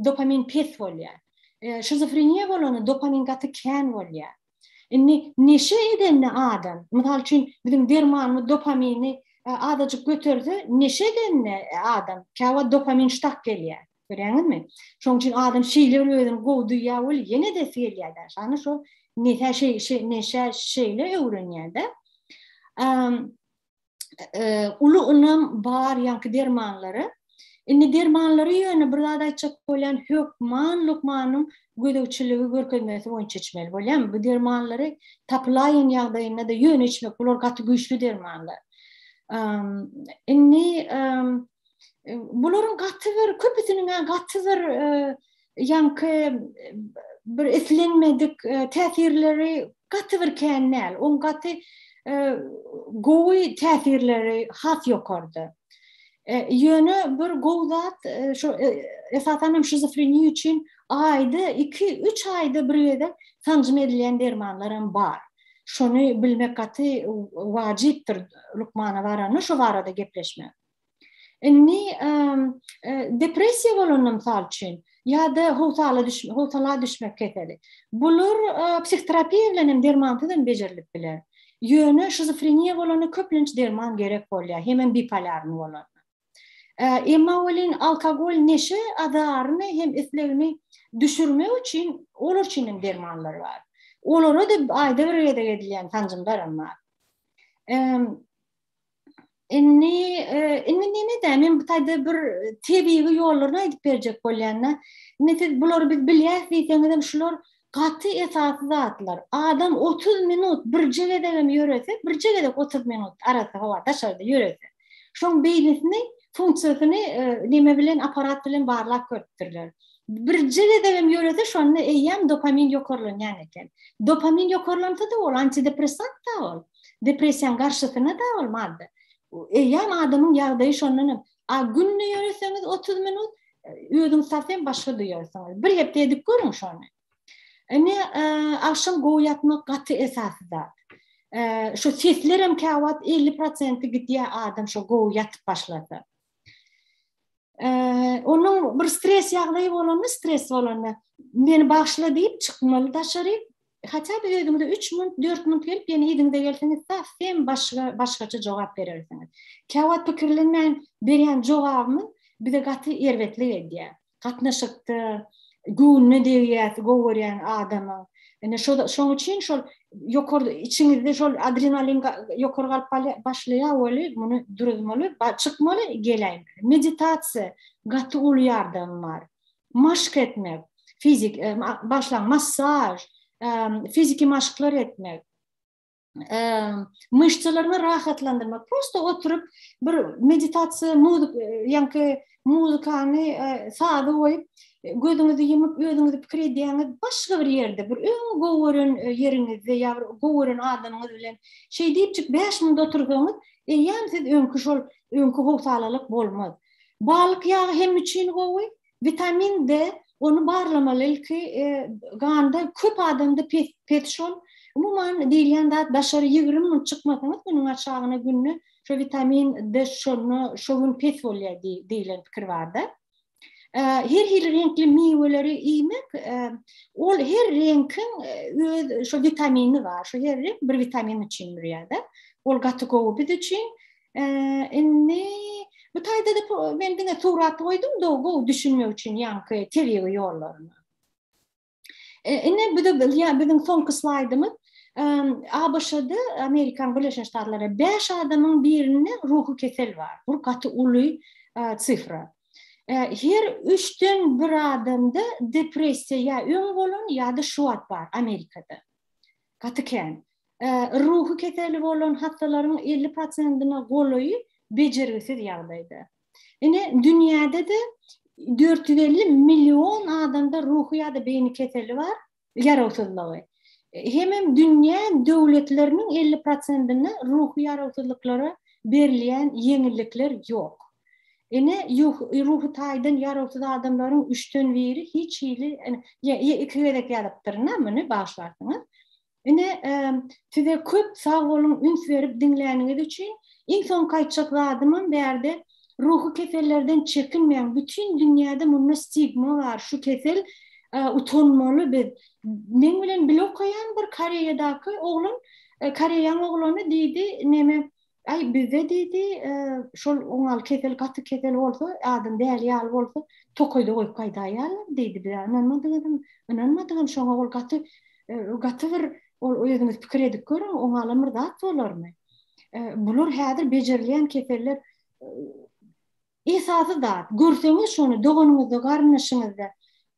dopamin pes bolýar. Şizofreniýa bolanda dopamin gaty kän bolýar. Indi neşe edende adam, mysal üçin biziň dermanymyz dopamini azajyk göterse, neşe edende adam käwagt dopamin ştak gelýär. Görýäňizmi? Şonuň üçin adam şeýle bir özüni gowy duýýar weli ýene edesi gelýär-de. Şany şo neşe şeý neşe şeýle öwrenýär-de. Uly ynam bar ýaňky dermanlara. Indi dermanlary ýöne bir zat aýtjak bolýan, hökman lukmanyň gözegçiligi görkezmesi boýunça içmeli bolýar. Bu dermanlary tapylaýan ýagdaýynda-da ýöne içmek, bular gaty güýçli dermanlar. Indi bularyň gaty bir köpüsiniň gaty bir ýaňky bir islenmedik täsirleri gaty bir kän däl. Oň gaty gowy täsirleri has ýokarda. Ýöne bir gowy zat şu esasan hem şizofreniýa üçin aýda 2-3 aýda bir gezek sanjym edilýän dermanlar hem bar. Şony bilmek gaty wajypdyr lukmana baranda şu barada gepleşmek. Indi depressiýa bolanda mysal üçin ýa-da howsala düşme, howsala düşmek keseli. Bular psihoterapiýa bilen hem dermansyz hem bejerilip biler. Ýöne şizofreniýa bolanda köplenç derman gerek bolýar, hemem bipolarny bolanda. Emma welin alkogol neşe azaryny hem islegini düşürmek üçin olar üçin hem dermanlar bar. Olara-da aýda bir gezek edilýän sanjymlar hem bar. Indi indi neme-dä, men bu taýda bir tebigy ýollaryny aýdyp berjek bolýan-da. Indi siz bulary biz bilýäs diýseňizem şular gaty esasy zatlar. Adam 30 minut birje gezegem ýörese, birje gezek 30 minut arassa howa daşarda ýörese, şoň beýnisini funksiýasyny neme bilen apparat bilen barlap görüpdirler. Birje gezegem ýörese şonda eýýäm dopamin ýokarlanýan eken. Dopamin ýokarlansa-da ol antidepressant-da ol. Depressiýanyň garşysyna-da ol madda. Eýýäm adamyň ýagdaýy şondan hem. A günde ýöreseňiz 30 minut, özüňiz sasem başga duýarsyňyz. Bir hepde edip görüň şony. Indi agşam gowy ýatmak gaty esasy zat. Şu seslerem käwagt 50 prosenti gidýär adam şo gowy ýatyp başlasa. Onuň bir stres ýagdaýy bolanda, stres bolanda meni bagyşla diýip çykmaly daşary. Hatda bir özüňize 3 minut, 4 minut gelip ýene yzyňyza gelseňiz sasem başga başgaça jogap berersiňiz. Käwagt pikirlenmän berýän jogabymyz bize gaty erbetlik edýär. gatnaşykda göwnüne degýär gowy görýän adamyň. Ine şo şoň üçin şol ýokary içiňizde şol adrenalin ýokary galyp başlaýar weli muny duruzmaly, çykmaly geläýmeli. Meditasiýa gaty uly ýardamy bar. Maşk etmek, fizik, e, başlaň massaž, e, fiziki maşklar etmek. myşsalaryňy rahatlandyrmak. Prosta oturyp bir meditasiýa muzyk ýaňky muzykany sazy goýup gözüňizi ýumup özüňizi pikir edýäňiz başga bir ýerde bir öň gowy gören ýeriňizde ýa bir gowy gören adamyňyz bilen şeý diýipjik 5 minut otursaňyz eýýäm siz öňki şol öňki howsalalyk bolmaz. Balyk ýagy hem üçin gowy, Witamin D ony barlamaly ilki ganda köp adamda pes pes şol. Umuman diýilýän zat daşary 20 minut çykmasaňyz günüň aşagyna günde şo witamin D şonda şo gün pes bolýar diýilen pikir barda. Her hili reňkli miweleri iýmek ol her reňkiň öz şo witamini bar. Şo her reňk bir witamin üçin durýar-da. Ol gaty gowy biz üçin. Indi bu taýda-da men diňe surat goýdum, gowy düşünmek üçin ýaňky tebigy ýollaryny. Indi bu da biziň soňky slaýdymyz. ABŞ-da, Amerikanyň Birleşen Ştatlarynda 5 adamyň birinde ruhy kesel bar. Bu gaty uly sifra. Her üçden bir adamda depressiýa ýa öň bolan ýa-da şu wagt bar Amerikada. Gaty kän. Ruhy keseli bolan hassalaryň 50 prosentine golaýy bejergisiz ýagdaýda. Ine, dünýäde-de 450 million adamda ruhy ýa-da beýni keseli bar, ýarawsyzlygy. Hemem dünýä döwletleriniň 50 prosentinde ruhy ýarawsyzlyklara berilýän ýeňillikler ýok. Ine, ruhy taýdan ýarawsyz adamlaryň üçden biri hiç hili, iki gezek ýazypdyryn-a muny, bagyşlarsyňyz. Ine, size köp sag boluň üns berip diňläniňiz üçin. Iň soňky aýtjak zadymam bärde ruhy kesellerden çekinmäň. Bütin dünýäde munda stigma bar. Şu kesel utanmaly biz. Meň bilen bile okaýan bir Koreýadaky oglan, Koreýaň oglany diýdi, neme Aý bizde diýdi, şol oňaly kesel gaty kesel bolsa, adam däli ýaly bolsa, tokaýda goýup gaýdaýarlar diýdi. Bize ynanmadyňyzam, ynanmadygam şoňa ol gaty gaty bir ol özüňiz pikir edip görüň, oňalam bir zat bolarmy? Bular häzir bejerilýän keseller esasy zat. Görseňiz şony doganyňyzda, garyndaşyňyzda,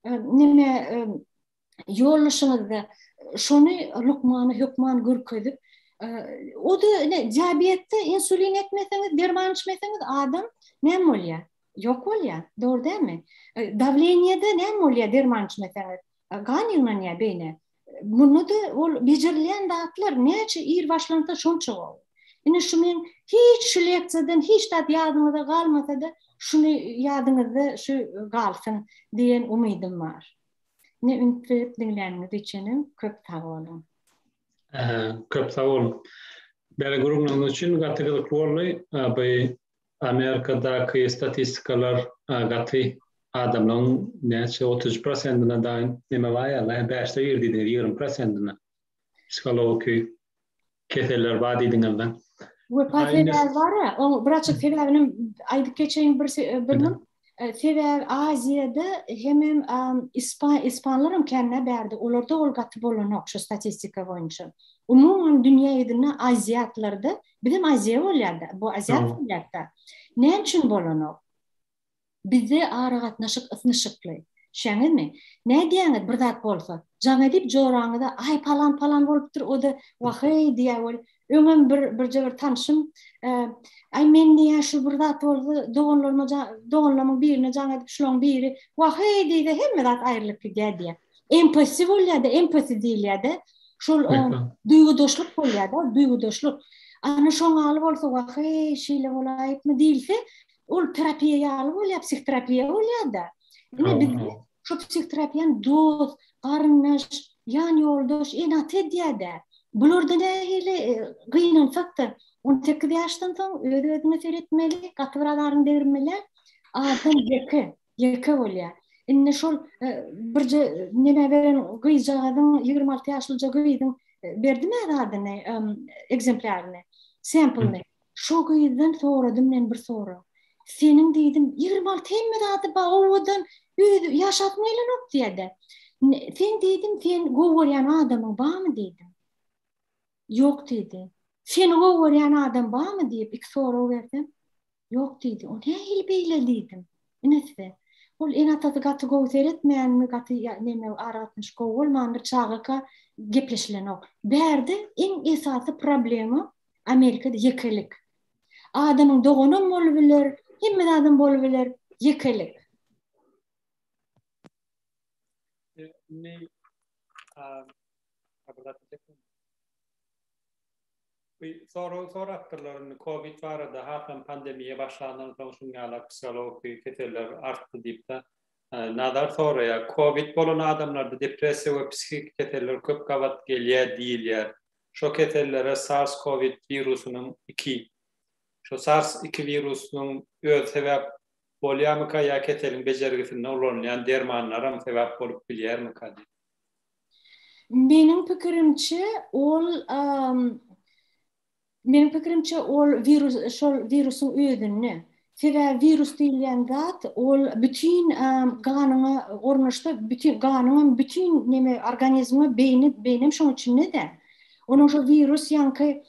neme ýoldaşyňyzda şony lukmana hökman görkezip, o-da ine diabetde insulin etmeseňiz, derman içmeseňiz adam näme bolýar? Ýok bolýar. Dogry dälmi? Dawleniýede näme bolýar derman içmeseňiz? Gan ýygnanýar beýne. Munda-da ol bejerilýän zatlar näçe ir başlansa şonça gowy. Ine şu men hiç şu leksiýadan hiç zat ýadyňyzda galmasa-da şuny ýadyňyzda şu galsyn diýen umydym bar. Ne üns berip diňläniňiz üçinem köp sag boluň. Köp sag boluň. Beren gürrüňleriňiz üçin gaty gyzykly boldy. Bu Amerikadaky statistikalar gaty adamlaryň näçe 33 prosentine daýyn neme bar ýaly, bäşde bir diýdiňiz, 20 prosentine psihologiki keseller bar diýdiňizde. Wepa sebäbi bar-a, oň bir açyk sebäbini aýdyp geçeýin bir bir gün. Sebäbi Aziýada hemem ispan ispanlar hem känä bärde, olarda ol gaty bolanok şu statistika boýunça. Umuman dünýä ýüzünde aziatlarda, bizem Aziýa bolýar-da, bu aziat bolýar-da. Näme üçin bolanok? Bizde aragatnaşyk ysnyşykly. Düşýäňizmi? Nädýäňiz bir zat bolsa? Jaň edip joraňyza, aý palan palan bolupdyr, o-da waheý diýýär weli. Öňem bir birje bir tanşym, aý men diýýär şu bir zat bolsa doganlaryma doganlarymyň birine jaň edip şulaň biri waheý diýse hemme zat aýrylyp gidýär diýýär. Empati bolýar-da, empati diýilýär-de. Şol duýgudaşlyk bolýar-da, duýgudaşlyk. Ana şoň ýaly bolsa, wah, eý, şeýle bolaýypmy diýilse, ol terapiýa ýaly bolýar, psihoterapiýa bolýar-da. Ine biz şu psihoterapiýany dost, garyndaş, ýan ýoldaş, ene-ata edýär-de. Bularda nähili gynansak-da, 18 ýaşdan soň öz-özüňe seretmeli, gaty bir azaryň degirmeli. Adam ýeke. Ýeke bolýar. Indi şol birje neme beren gyzjagazyň 26 ýaşlyja gyzyň berdim-ä zadyny, ekzemplýaryny, semplyny. Şo gyzdan soradym men bir sorag. Seniň diýdim, 26 hemme zady bar, owadan, özi ýaşasym gelenok diýýär-de. Sen diýdim, sen gowy görýän adamyň barmy diýdim. Ýok diýdi. Seni gowy görýän adam barmy diýip iki sorag bersem, Ýok diýdi. O nähili beýle diýdim. Ine size. Ol ene-atasy gaty gowy seretmänmi, gaty neme aragatnaşyk gowy bolmandyr, çagaka gepleşilenok. Bärde iň esasy problema Amerikada ýekelik. Adamyň doganam bolubiler, hemme zadam bolubiler, ýekelik. Indi bir zat diýjekdim. Bir sorag sorapdyrlar indi covid barada hasam pandemiýa başlandan soň şuň ýaly psihologiki keseller artdy diýipde. Nazar soraýar, covid bolan adamlarda depressiýa we psihiki keseller köp gabat gelýär diýilýär. Şo kesellere SARS covid wirusynyň iki Şo SARS iki wirusynyň özi sebäp bolýarmyka ýa keseliň bejergisinde ulanylýan dermanlaram sebäp bolup bilýärmika diýip. Meniň pikirimçe ol meniň pikirimçe ol wirus şol wirusyň özünde. Sebäbi wirus diýilýän zat ol bütin ganyňa ornaşsa bütin ganyňam bütin neme organizmiňe beýni beýnem şoň içinde-de. Onuň şo wirus ýaňky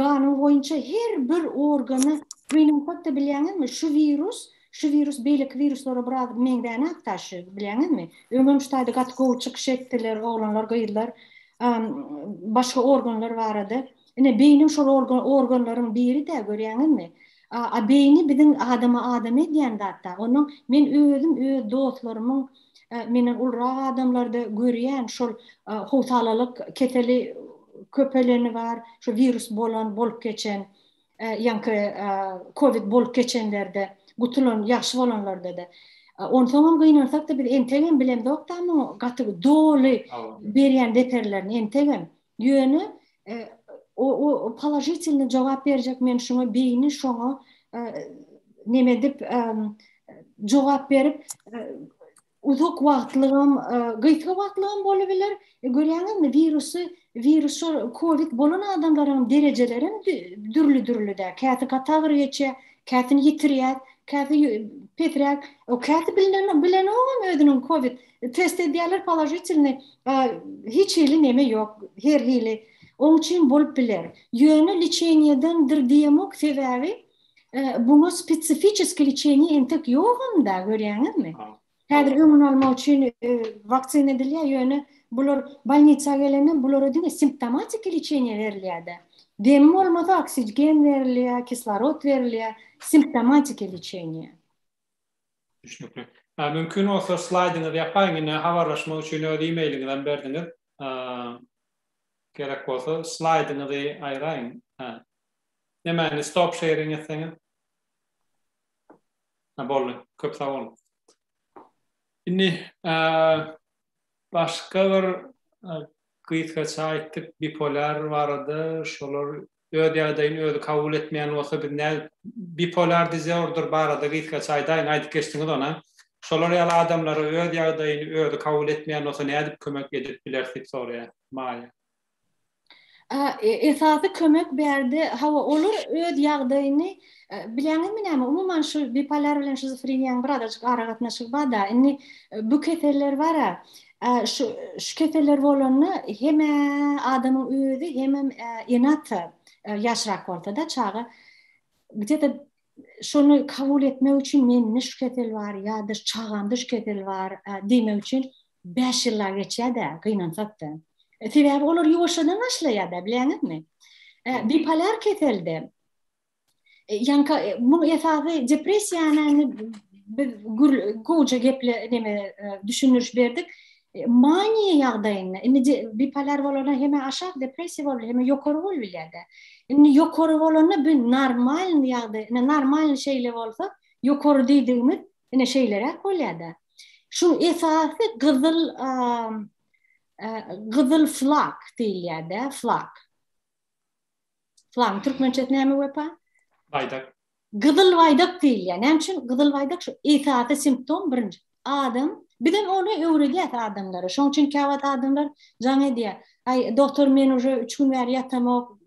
ganyň boýunça her bir organa gynansak-da bilýäňizmi şu wirus Şu wirus beýleki wiruslara biraz meňzänakda şu, bilýäňizmi? Öňem şu taýda gaty gowy çykyş etdiler oglanlar, gyzlar. Başga organlar barada. Ine beýnim şol organlaryň biri-dä, görýäňizmi? A beýni biziň adamy adam edýän zat-da. Onuň men özüm öz dostlarymyň menden ulurak adamlarda görýän şol howsalalyk keseli köpeleni bar, şu wirus bolan, bolup geçen. ýaňky covid bolup geçenlerde, gutulan, ýagşy bolanlarda-da. Onsoňam gynansak-da biz entegem bilemzok-da muň gaty doly berýän zeperlerini entegem. Ýöne o o položitelnyý jogap berjek men şuňa beýni şoňa neme edip jogap berip Uzak wagtlygam, gysga wagtlygam bolubiler. Görýäňizmi, wirusy, wirus şol covid bolan adamlaryň derejelerem dürli-dürli-dä. Käsi gaty agyr geçýär, käsini ýitirýär, käsi pesräk. O käsi bilinen, bilenogam özüniň covid. Test edýärler položitelnyý, hiç hili neme ýok, her hili. Oň üçin bolup biler. Ýöne liçeniýedendir diýemok, sebäbi Buňa spesifiçeskiý liçeniýe entek ýogam-da, görýäňizmi? Häzir öňüni almak üçin waksina edilýär, ýöne bular bolnisa gelende bulara diňe simptomatiki liçeniýe berilýär-de. Demi bolmasa oksigen berilýär, kislorod berilýär, simptomatiki liçeniýe. Düşnükli. Mümkin bolsa slaýdyňyzy ýapaýyň, ine habarlaşmak üçin öz e-mailiňizem berdiňiz. Gerek bolsa slaýdyňyzy aýraýyň. Nämäni stop sharing etseňiz. Ha boldy. Köp sag boluň. Indi başga bir gysgaça aýtdyk bipolar barada şolar öz ýagdaýyny özi kabul etmeýän bolsa biz nädip bipolar disorder barada gysgaça aýdaýyň aýdyp geçdiňiz ony. Şolar ýaly adamlara öz ýagdaýyny özi kabul etmeýän bolsa nädip kömek edip bileris diýip soraýar Maýa. Esasy kömek bärde, hawa, olar öz ýagdaýyny, bilýäňizmi näme, umuman şu bipolar bilen şizofreniýanyň birazajyk aragatnaşygy bar-da, indi bu keseller bar-a, şu şu keseller bolanda hem-ä adamyň özi, hemem ene-ata, ýaşrak bolsa-da çaga, gde-de şony kabul etmek üçin mende şu kesel bar ýa-da çagamda şu kesel bar diýmek üçin 5 ýylla geçýär-de, gynansak-da. Sebäbi olar ýuwaşjadan başlaýar-da, bilýäňizmi? Bipolar keselde ýaňky muň esasy depressiýany biz gowja geple neme düşündiriş berdik. Maniýa ýagdaýynda, indi bipolar bolanda hem aşak depressiýa bolup, hem ýokary bolup bilýär-de. Indi ýokary bolanda bu normalny ýagdaý, indi normalny şeýle bolsa, ýokary diýdigimiz ine şeýleräk bolýar-da. Şu esasy gyzyl gyzyl flag diýilýär-de, flag. Flagyň türkmençesi näme Wepa? Baýdak. Gyzyl baýdak diýilýär. Näme üçin gyzyl baýdak şu esasy simptom birinji. Adam bizem ony öwredýäs adamlara. Şoň üçin käwagt adamlar jaň edýär. Aý doktor men uje 3 gün bäri ýatamok,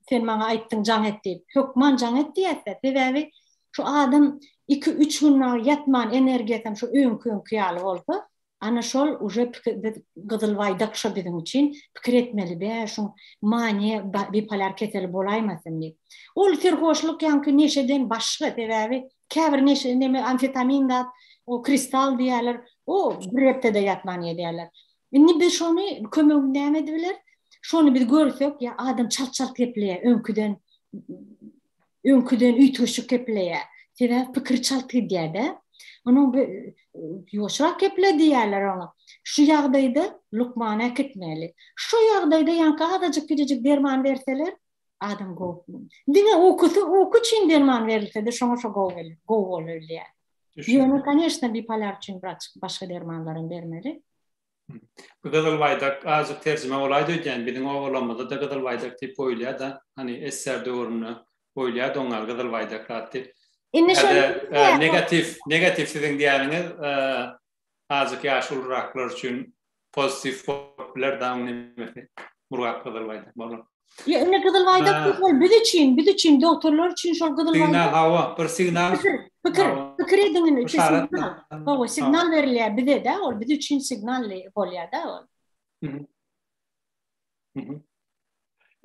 sen maňa aýtdyň jaň et diýip. Hökman jaň et diýýäs-de. Sebäbi şu adam 2-3 gün ýatman energiýasam şu öňki-öňki ýaly bolsa, Ana şol uje biz gyzyl baýdak şo biziň üçin pikir etmeli bä şuň maniýa bipolar keseli bolaýmasyn diýip. Ol serhoşluk ýaňky neşeden başga sebäbi käbir neşe neme amfetamin zat o kristal diýýärler o bir hepdede ýatman gelýärler. Indi biz şony kömegini näme edibiler? Şony biz görsek ýa adam çalt çalt gepleýär öňküden öňküden üýtgeşik gepleýär. Sebäbi pikiri çalt gidýär-de. Onuň ýuwaşrak geple diýýärler oňa. Şu ýagdaýda lukmana äkitmeli. Şu ýagdaýda ýaňky azajyk kiçijik derman berseler, adam gowy. Diňe ukusy, uky üçin derman berilse-de şoňa şo gowy, gowy bolup bilýär. Ýöne, koneşno, bipolar üçin başga dermanlaram bermeli. Bu gyzyl baýdak azajyk terjime bolaýdy öýdýän. Biziň obalarymyzda-da gyzyl baýdak diýip goýulýar-da. Hany SSR döwründe goýulýardy oňa gyzyl baýdak zat diýip. Indi şol negatiw, negatiw siziň diýýäniňiz azajyk ýaşy uluraklar üçin pozitiw bolup biler da oň nemesi. Murgap gyzyl baýdak bolar. Ýa indi gyzyl baýdak diýip ol biz üçin, biz üçin doktorlar üçin şol gyzyl baýdak. Signal hawa, bir signal. Pikir, pikir, pikir ediň indi signal. Hawa, signal berilýär bize-de, ol biz üçin signal bolýar-da ol.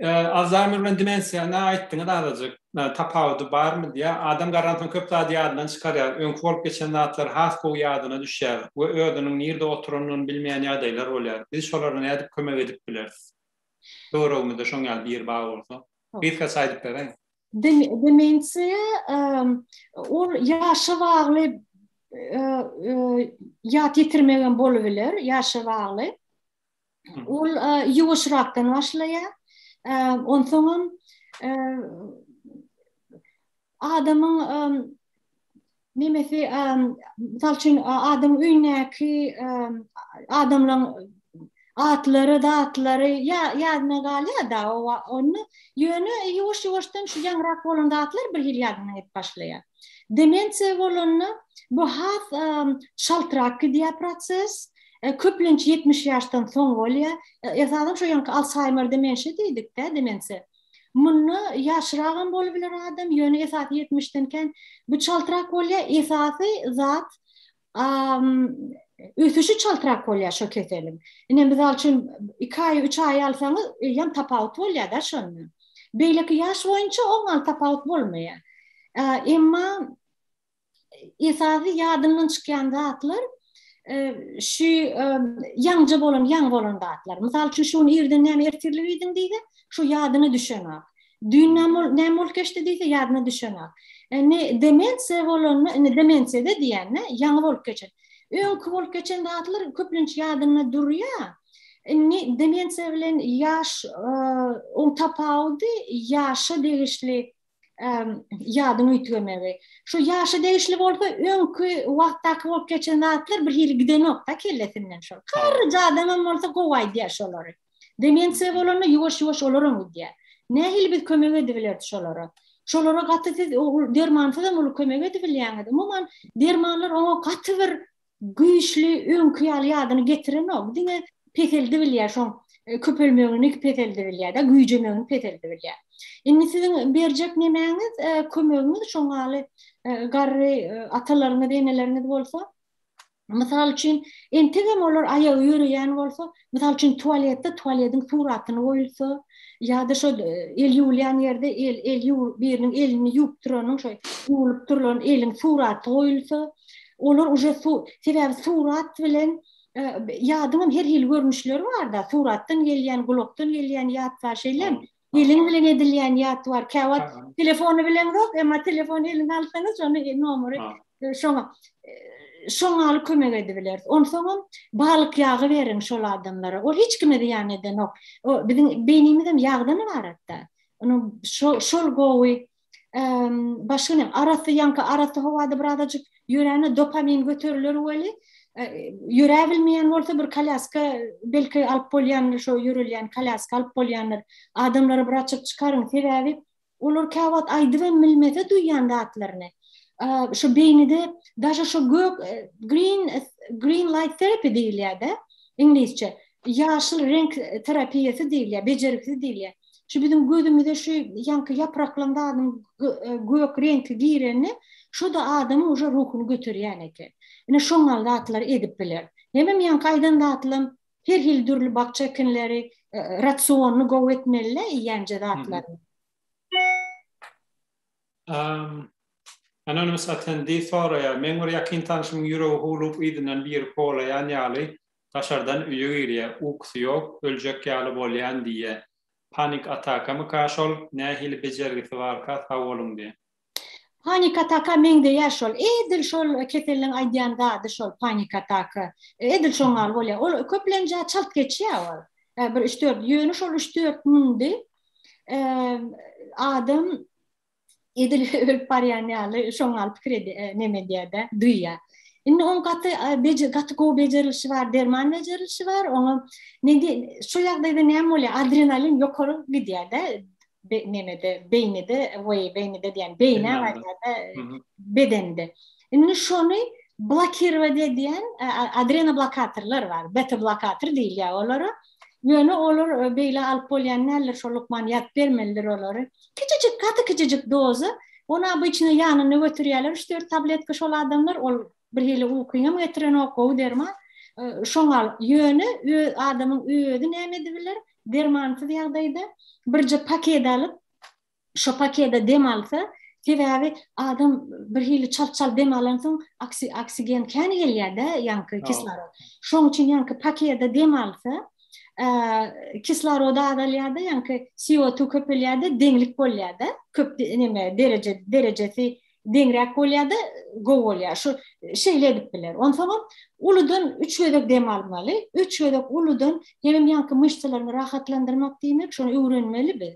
Alzaýmer bilen demensiýany aýtdyňyz azajyk. Tapawudy barmy diýýär. Adam garransoň köp zady ýadyndan çykarýar. Öňki bolup geçen zatlar has gowy ýadyna düşýär we özüniň nirde oturanyny bilmeýän ýagdaýlar bolýar. Biz şolara nädip kömek edip bileris? Töweregimizde şoň ýaly biri bar bolsa. Gysgaça aýdyp beräýiň. Demensiýa ol ýaşa bagly ýat ýitirmegem bolubiler, ýaşa bagly. Ol ýuwaşrakdan başlaýar. Onsoňam adamyň nemesi, mysal üçin, adamyň öýündäki adamlaryň atlary, zatlary ýadyna galýar-da, onda ýöne ýuwaş-ýuwaşdan şu ýaňrak bolan zatlar bir hili ýadyna gelip başlaýar. Demensiýa bolanda bu has çaltrak gidýär proses. Köplenç 70 ýaşdan soň bolýar. Esasan şo ýaňky Alshaýmer demensiýa diýdik-dä, demensiýa. Munda ýaşragam bolubiler adam, ýöne esasy ýetmişden kän. Bu çaltrak bolýar, esasy zat ösüşi çaltrak bolýar şo keseliň. Ine mysal üçin 2 aý, 3 aý alsaňyz, eýýäm tapawut bolýar-da şonda. Beýleki ýaş boýunça oňa tapawut bolmaýar. Emma esasy ýadyndan çykýan zatlar şu ýaňja bolan, ýaňy bolan zatlar. Mysal üçin, şu gün irden näme ertirlik iýdiň diýse, şu ýadyna düşenok. Düýn näme näme bolup geçdi diýse, ýadyna düşenok. Indi demensiýa bolanda, indi demensiýada diýende, ýaňy bolup geçen. Öňki bolup geçen zatlar köplenç ýadynda durýar. Indi demensiýa bilen ýaş, oň tapawudy ýaşa degişli ýadyň üýtgemegi. Şu ýaşa degişli bolsa, öňki wagtdaky bolup geçen zatlar bir hili gidenok-da kellesinden şol. Garryja adamam bolsa gowy aýdýar şolary. Demensiýa bolanda ýuwaş-ýuwaş olaram gidýär. Nähili biz kömek edibileris şolara? Şolara gaty siz dermansyzam uly kömek edibilýäňiz. Umuman, dermanlar oňa gaty bir güýçli öňki ýaly ýadyny getirenok, diňe peseldibilýär, şoň e, köpelmegini peseldibilýär-de, güýjemegini peseldibilýär. Indi siziň berjek nemäňiz, e, kömegiňiz şoň ýaly e, garry atalaryňyz, eneleriňiz bolsa, mysal üçin, entegem olar aýagy ýöreýän bolsa, mysal üçin, tualetde tualediň suratyny goýulsa, ýa-da şo el ýuwulýan ýerde el el ýuw biriniň elini ýuwup duranyň şo ýuwulyp durulan eliň suraty goýulsa, Olar uje su, sebäbi surat bilen e, ýadyňam her hili görnüşleri bar-da, suratdan gelýän, gulakdan gelýän ýat bar, şeýlemi? Eliň bilen edilýän ýat bar. Käwagt telefony bileňzok, emma telefony eliňe alsaňyz, şony e, nomery e, şoňa. Şoňaly kömek edibileris. Onsoňam balyk ýagy beriň şol adamlara. Ol hiç kime zyýan edenok. O biziň beýnimizem ýagdan ybaratda. Onuň şo şol gowy. Başga näme? Arassa ýaňky arassa howada birazajyk ýöräne dopamin göteriler weli, ýöräbilmeýän bolsa bir kolýaska belki alyp bolýandyr, şo ýörelýän kolýaska alyp bolýandyr. Adamlary bir açyk çykaryň, sebäbi olar käwagt aýdybam bilmese duýýan zatlaryny. Şo beýnide daže şo gök green green light therapy diýilýär-de iňlisçe. Ýaşyl reňk terapiýasy diýilýär, bejergisi diýilýär. Şu biziň gözümize şu ýaňky ýapraklaň zadyň gök reňki girende, şo-da adamyň uje ruhuny göterýän eken. Ine şoňňal zatlary edip biler. Hemem ýaňky aýdan zatlam her hili dürli bakja ekinleri, rasionyny gowy etmeli-le iýýänje zatlaryny. Anonymous attendee soraýar, Meň bir ýakyn tanşymyň ýüregi howlugyp yzyndan biri kowalaýan ýaly daşardan öýe girýä, ukusy ýok, öljek ýaly bolýan diýýä. Panik atakamyka şol, nähili bejergisi barka sag boluň diýýä. Panik ataka meňzeýär şol. Edil şol keselliň aýdýan zady şol panik ataka. Edil şoň ýaly bolýar. Ol köplenç-ä çalt geçýär ol. Bir üç-dört, ýöne şol üç-dört münde adam edil ölüp barýan ýaly şoň ýaly pikir edýär, neme edýär-de, duýýar. Indi oň gaty beje gaty gowy bejerilişi bar, derman bejerilişi bar. Oňa ne şu ýagdaýda näme bolýar? Adrenalin ýokary gidýär-de, nemede, beýnide, we beýnide diýen, beýnä barýar-da, bedende. Indi şony blokirowat edýän adrenoblokatorlar bar, beta blokator diýilýär olara. Ýöne olar beýle alyp bolýan däldir, şol lukman ýazyp bermelidir olary. Kiçijik, gaty kiçijik doza. Ony obyçny ýanynda götürýärler, üç-dört tabletka şol adamlar, ol bir hili ukyňam getirenok, gowy derman. Şoňa ýöne adamyň özi näme edibiler, dermansyz ýagdaýda birje paket alyp, şo pakede dem alsa, sebäbi adam bir hili çalt-çalt dem alansoň oksigen kän gelýär-de, ýaňky kislorod. Şoň üçin ýaňky pakede dem alsa, kislorod azalýar-da, ýaňky CO2 köpelýär-de, deňlik bolýar-da, köp neme dereje derejesi deňräk bolýar-da, gowy bolýar. Şu şeýle edip biler. Onsoňam uludan üç gezek dem almaly. Üç gezek uludan hemem ýaňky myşsalaryňy rahatlandyrmak diýmek, şony öwrenmeli biz.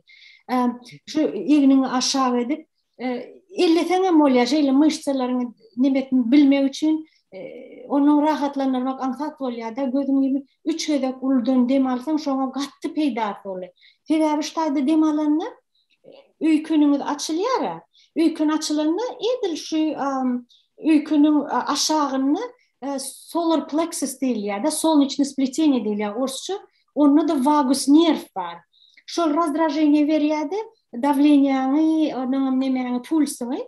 Şu egniňi aşak edip, elleseňem bolýar, şeýle myşsalaryňy neme bilmek üçin onuň rahatlandyrmak aňsat bolýar-da, gözüňi ýumup üç gezek uludan dem alsaň, şoňa gaty peýdasy bolýar. Sebäbi şu taýda dem alanda öýkeniňiz açylýar-a. Öýken açylanda edil şu öýkeniň aşagynda solar plexus diýilýär-de, solneçnyý spleteniýe diýilýär orsça. Onda-da wagus nerw bar. Şol razdraženiýe berýär-de, dawleniýaňy, onuňam nemäňi, pulsyňy,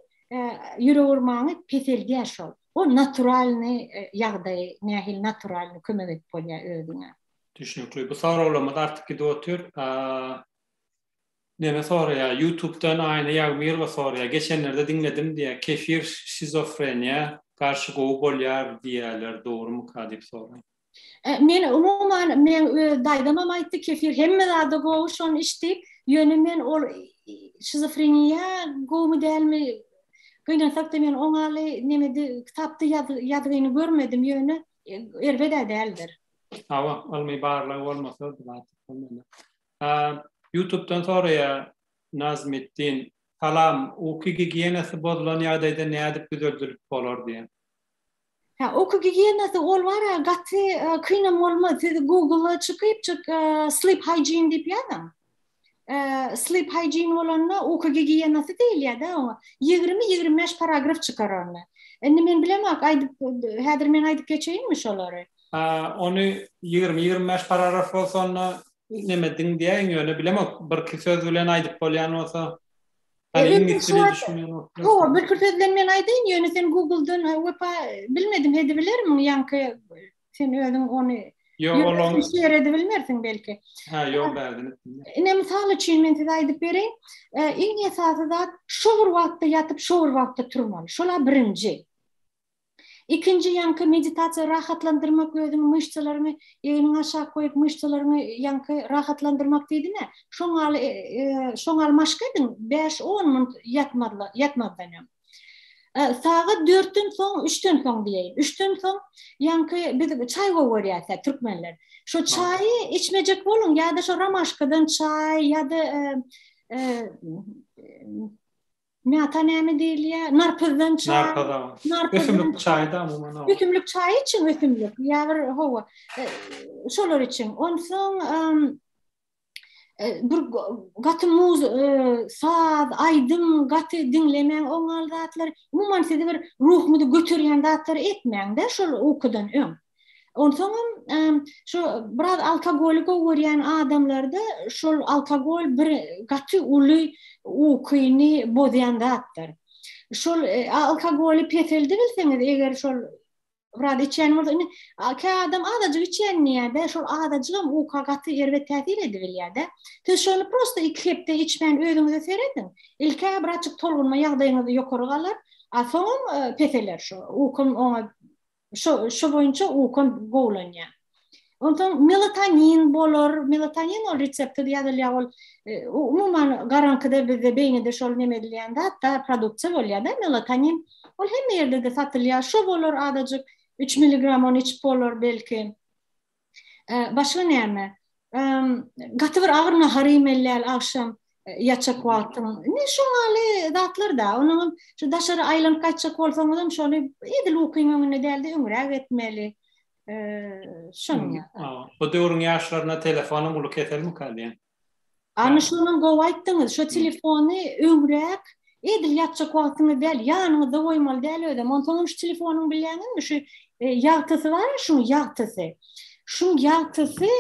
ýürek urmaňy peseldýär şol. O naturalnyý ýagdaý, nähili naturalnyý kömek edip bolýar özüňe. Düşnükli. Bu soraglarymyz artyp gidip otyr. Neme soraýar, Ýutubdan Aýna Ýagmyrowa soraýar, geçenlerde diňledim diýýär, kefir şizofreniýa garşy gowy bolýar diýýärler, dogrumyka diýip soraýar. Men umuman meň öz daýzamam aýtdy kefir hemme zada gowy şony iç diýip, ýöne men ol şizofreniýa gowumy dälmi gynansakda men oňaly nemede kitapda ýazgyny görmedim ýöne erbed-ä däldir. Hawa, ylmy barlag bolmasa zat bolmaýar. Ýutubdan soraýar Nazmiddin. Salam, uky gigiýenasy bozulan ýagdaýda nädip düzeldilip bolar diýen. Hä, uky gigiýenasy ol bar-a gaty kynam bolmaz. Siz Google-a çykypjyk sleep hygiene diýip ýazyň. Sleep hygiene bolanda uky gigiýenasy diýilýär-dä oňa. 20-25 paragraf çykar onda. Indi men bilemok, aýdyp häzir men aýdyp geçeýinmi şolary? Ony 20-25 paragraf bolsa onda Neme diň diýäýiň ýöne bilemok birki söz bilen aýdyp bolýan bolsa. Hani iňlis dili düşünýän bolsa. Hawa, birki söz bilen men aýdaýyn, ýöne sen Google-dan Wepa bilmedim edibilermiň ýaňky sen özüň ony Ýok, olaň şer edibilmersiň belki. Ha, ýok bärden etdim. Ine mysal üçin men size aýdyp bereýin. Iň esasy zat şo bir wagtda ýatyp, şo bir wagtda turmaly. Şola birinji. Ikinji ýaňky meditasiýa rahatlandyrmak özüňi myşsalaryňy egniňi aşak goýup myşsalaryňy ýaňky rahatlandyrmak diýdim-ä. Şoň ýaly şoň ýaly maşk ediň 5-10 minut ýatmazla ýatmazdan öň. Sagat dörtden soň, üçden soň diýeýin. Üçden soň ýaňky biz çaý gowy görýäs-ä türkmenler. Şo çaýy içmejek boluň ýa-da şo romaşkadan çaý ýa-da Mýata näme diýilýär? Narpyzdan çaý. Narpyz. Ösümlik çaýy da umuman. Ösümlik çaýy içiň, ösümlik. Ýa bir hawa. Şolar içiň. Onsoň bir gaty muz saz, aýdym gaty diňlemäň oňal zatlar. Umuman sizi bir ruhuňyzy göterýän zatlary etmäň-de şol ukudan öň. Onsoňam şu biraz alkogoly gowy görýän adamlarda şol alkogol bir gaty uly ukyny bozýan zatdyr. Şol alkogoly peseldibilseňiz, eger şol biraz içýän bolsa, indi kä adam azajyk içýän diýýär-de, şol azajygam uka gaty erbet täsir edibilýär-de. Siz şony prosta iki hepde içmän özüňize serediň. Ilk-ä birazjyk tolgunma ýagdaýyňyz ýokary galar, a soňam peseler şo. Ukam oňa Şo şo boýunça ukam gowulanýar. Onsoň melatonin bolar. Melatonin ol reseptde ýazylýar ol e, umuman garaňkyda bizde beýnide şol neme edilýän zat da produksiýa bolýar-da melatonin. Ol hemme ýerde-de satylýar. Şo bolar azajyk 3 milligram ony içip bolar belki. Başga näme? Gaty bir agyr nahar iýmeli däl agşam ýatjak wagtyň. Ine şoňaly zatlar da. Onuň şu daşary aýlanyp gaýtjak bolsaňyzam şony edil ukyň öňünde däl-de öňräk etmeli. Şonuň ýaly. Bu döwrüň ýaşlaryna telefonam uly keselmika diýen. Ana şonam gowy aýtdyňyz. Şo telefony öňräk edil ýatjak wagtyňyz däl, ýanyňyzda goýmaly däl özem. Onsoňam şu telefonyň bilýäňizmi şu ýagtysy bar şuň ýagtysy. Şuň ýagtysy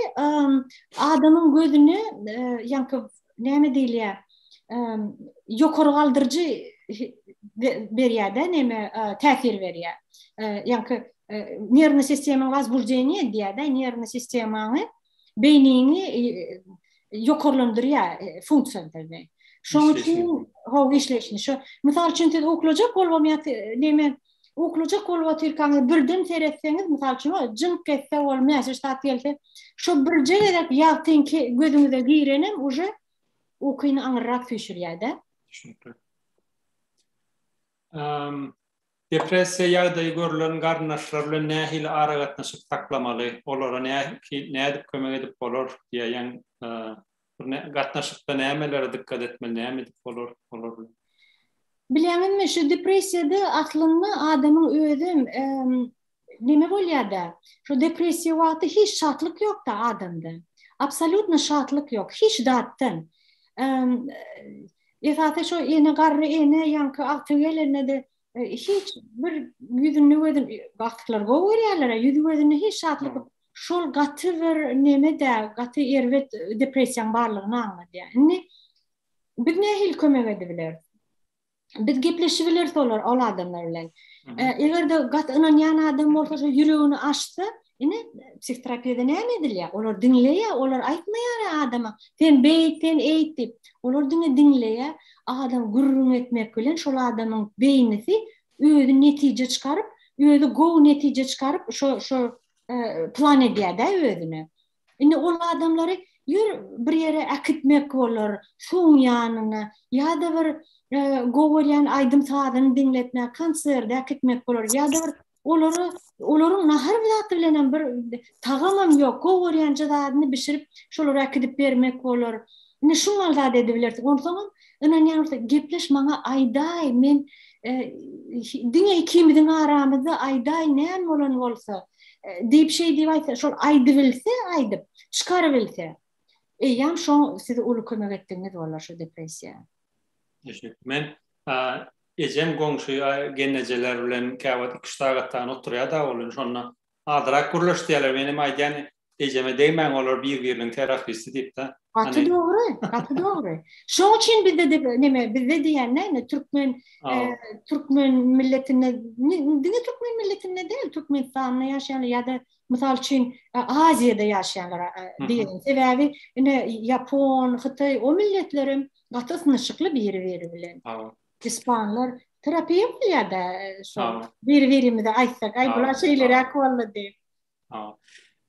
adamyň gözüne ýaňky näme diýilýär? Ýokary galdyryjy berýär-de, näme täsir berýär. Ýaňky nerwny sistemaň wozbuždeniýe edýär-de, nerwny sistemaňy beýniňi ýokarlandyrýar funksiýasyny. Şonuň üçin how işleýşini. Şo mysal üçin siz uklajak bolubam ýa neme uklajak bolup otyrkaňyz birden seretseňiz, mysal üçin o jyňk etse ol mäşe zat gelse, şo birje gezek ýagtyň gözüňize girenem uje ukyny aňyrrak süýşürýär-de. Düşünikli. Depressiýa ýagdaýy görlen garyndaşlar bilen nähili aragatnaşyk saklamaly, olara nädip kömek edip bolar diýýän bir gatnaşykda nämelere dykgat etmeli, näme edip bolar olar bilen? Bilýäňizmi, şu depressiýada aslynda adamyň özem neme bolýar-da, şu depressiýa wagty hiç şatlyk ýok-da adamda. Absolýutno şatlyk ýok, hiç zatdan. Esasy şu ene garry ene ýaňky agtygy gelende-de hiç bir ýüzünde gözün agtyklar gowy görýärler, ýüzi gözünde hiç şatlyk ýok. Şol gaty bir neme-de, gaty erbet depressiýaň barlygyny aňladýar. Indi biz nähili kömek edibileris? Biz gepleşibileris olar, ol adamlar bilen. Eger-de gaty ynanýan adam bolsa, şu ýüregini açsa, ine psihoterapiýada näme edilýär? Olar diňleýär, olar aýtmaýar adama, sen beýt, sen eýt diýip. Olar diňe diňleýär. Adam gürrüň etmek bilen şol adamyň beýnisi özi netije çykaryp, özi gowy netije çykaryp, şo şo plan edýär-de özüne. Indi ol adamlary ýör bir ýere äkitmek bolar, suwuň ýanyna ýa-da bir gowy görýän aýdym-sazyny diňletmek, konserde äkitmek bolar ýa-da bir olara olaryň nahar zat bilenem bir tagamam ýok, gowy görýänje zadyny bişirip şolara äkidip bermek bolar. Indi şuňal zat edibilersiň. Onsoňam ynanýan bolsa gepleş maňa aýdaý men diňe ikimiziň aramyzda aýdaý näme bolan bolsa. Diýip şeý diýip aýtsa, şol aýdybilse, aýdyp, çykarybilse, eýýäm şoň siz uly kömek etdigiňiz bolar şu depressiýa. Düşnükli. Men ejem goňşy gelnejeler bilen käwagt iki-üç sagatdan oturýar-da ol, şonda azrak gürleş diýýärler. Menem aýdýan, Ejeme degmäň olar bir-biriniň terapisti diýip-de. Gaty dogry, gaty dogry. Şoň üçin bizde de neme, bizde diýen näme, türkmen türkmen milletinde diňe türkmen milletinde däl, Türkmenistanda ýaşaýanlar ýa-da mysal üçin Aziýada ýaşaýanlar diýelim. Sebäbi ine ýapon, hytaý o milletlerem gaty ysnyşykly biri-biri bilen. Ispanlar terapiýa bolýar-da şol. Biri-birimize aýtsak, aý bular şeýleräk boldy diýip.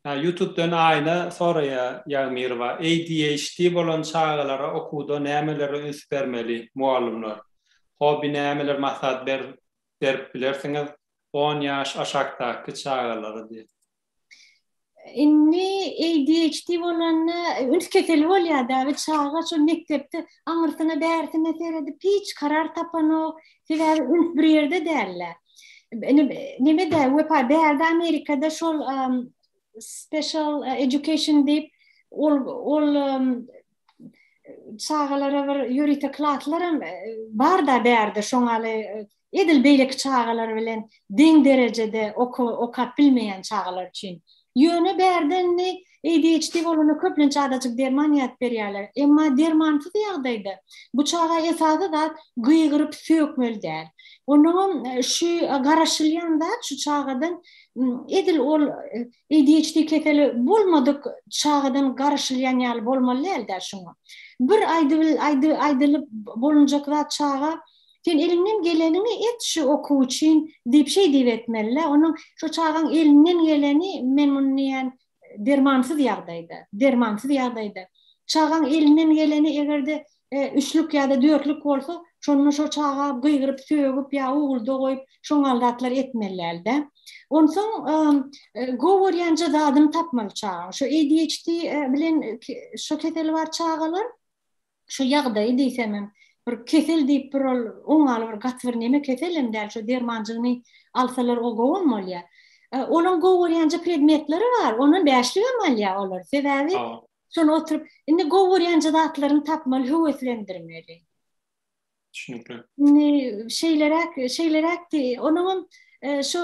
Ýutubdan Aýna soraýa Ýagmyrowa, ADHD bolan çagalara okuwda nämelere üns bermeli mugallymlar? Hobby nämeler maslahat ber? berip bilersiňiz? On ýaş aşakdaky çagalara diýip. Indi ADHD bolanda üns keseli bolýar-da we çaga şol mekdepde aňyrsyna bärsine seredip hiç karar tapanok. Sebäbi üns bir ýerde däl-de. Neme-de Wepa bärde Amerikada şol special education diýip ol ol çagalara bir ýörite klaslaram bar-da bärde şoňaly Edil beýleki çagalar bilen deň derejede okap bilmeýän çagalar üçin. Ýöne bärde indi ADHD bolanda köplenç azajyk derman ýazyp berýärler. Emma dermansyz ýagdaýda bu çaga esasy zat gygyryp sökmeli däl. Onnoňam şu garaşylýan zat şu çagadan edil ol ADHD keseli bolmadyk çagadan garaşylýan ýaly bolmaly däl-dä şuňa. Bir aýdylyp bolunjak zat çaga Sen eliňden geleniňi et şu okuw üçin diýip şeý diýip etmeli-le. Onuň şo çagaň elinden geleni men muny diýýän dermansyz ýagdaýda, dermansyz ýagdaýda. Çagaň elinden geleni eger-de üçlük ýa-da dörtlük bolsa, şonda şo çaga gygyryp sögüp ýa ugulda goýup şoňaly zatlar etmeli däl-de. Onsoň gowy görýänje zadyny tapmaly çagaň. Şo ADHD bilen şo keseli bar çagalar Şu ýagdaýy diýsemem, bir kesel diýip bir ol oňaly bir gaty bir neme keselem däl, şo dermanjygyny alsalar o gowam bolýar. Olaň gowy görýänje predmetleri bar, ondan bäşligem alýar olar. Sebäbi şony oturyp, indi gowy görýänje zatlaryny tapmaly, höweslendirmeli. Düşünikli. Indi şeýleräk, şeýleräkdi. Onuňam şu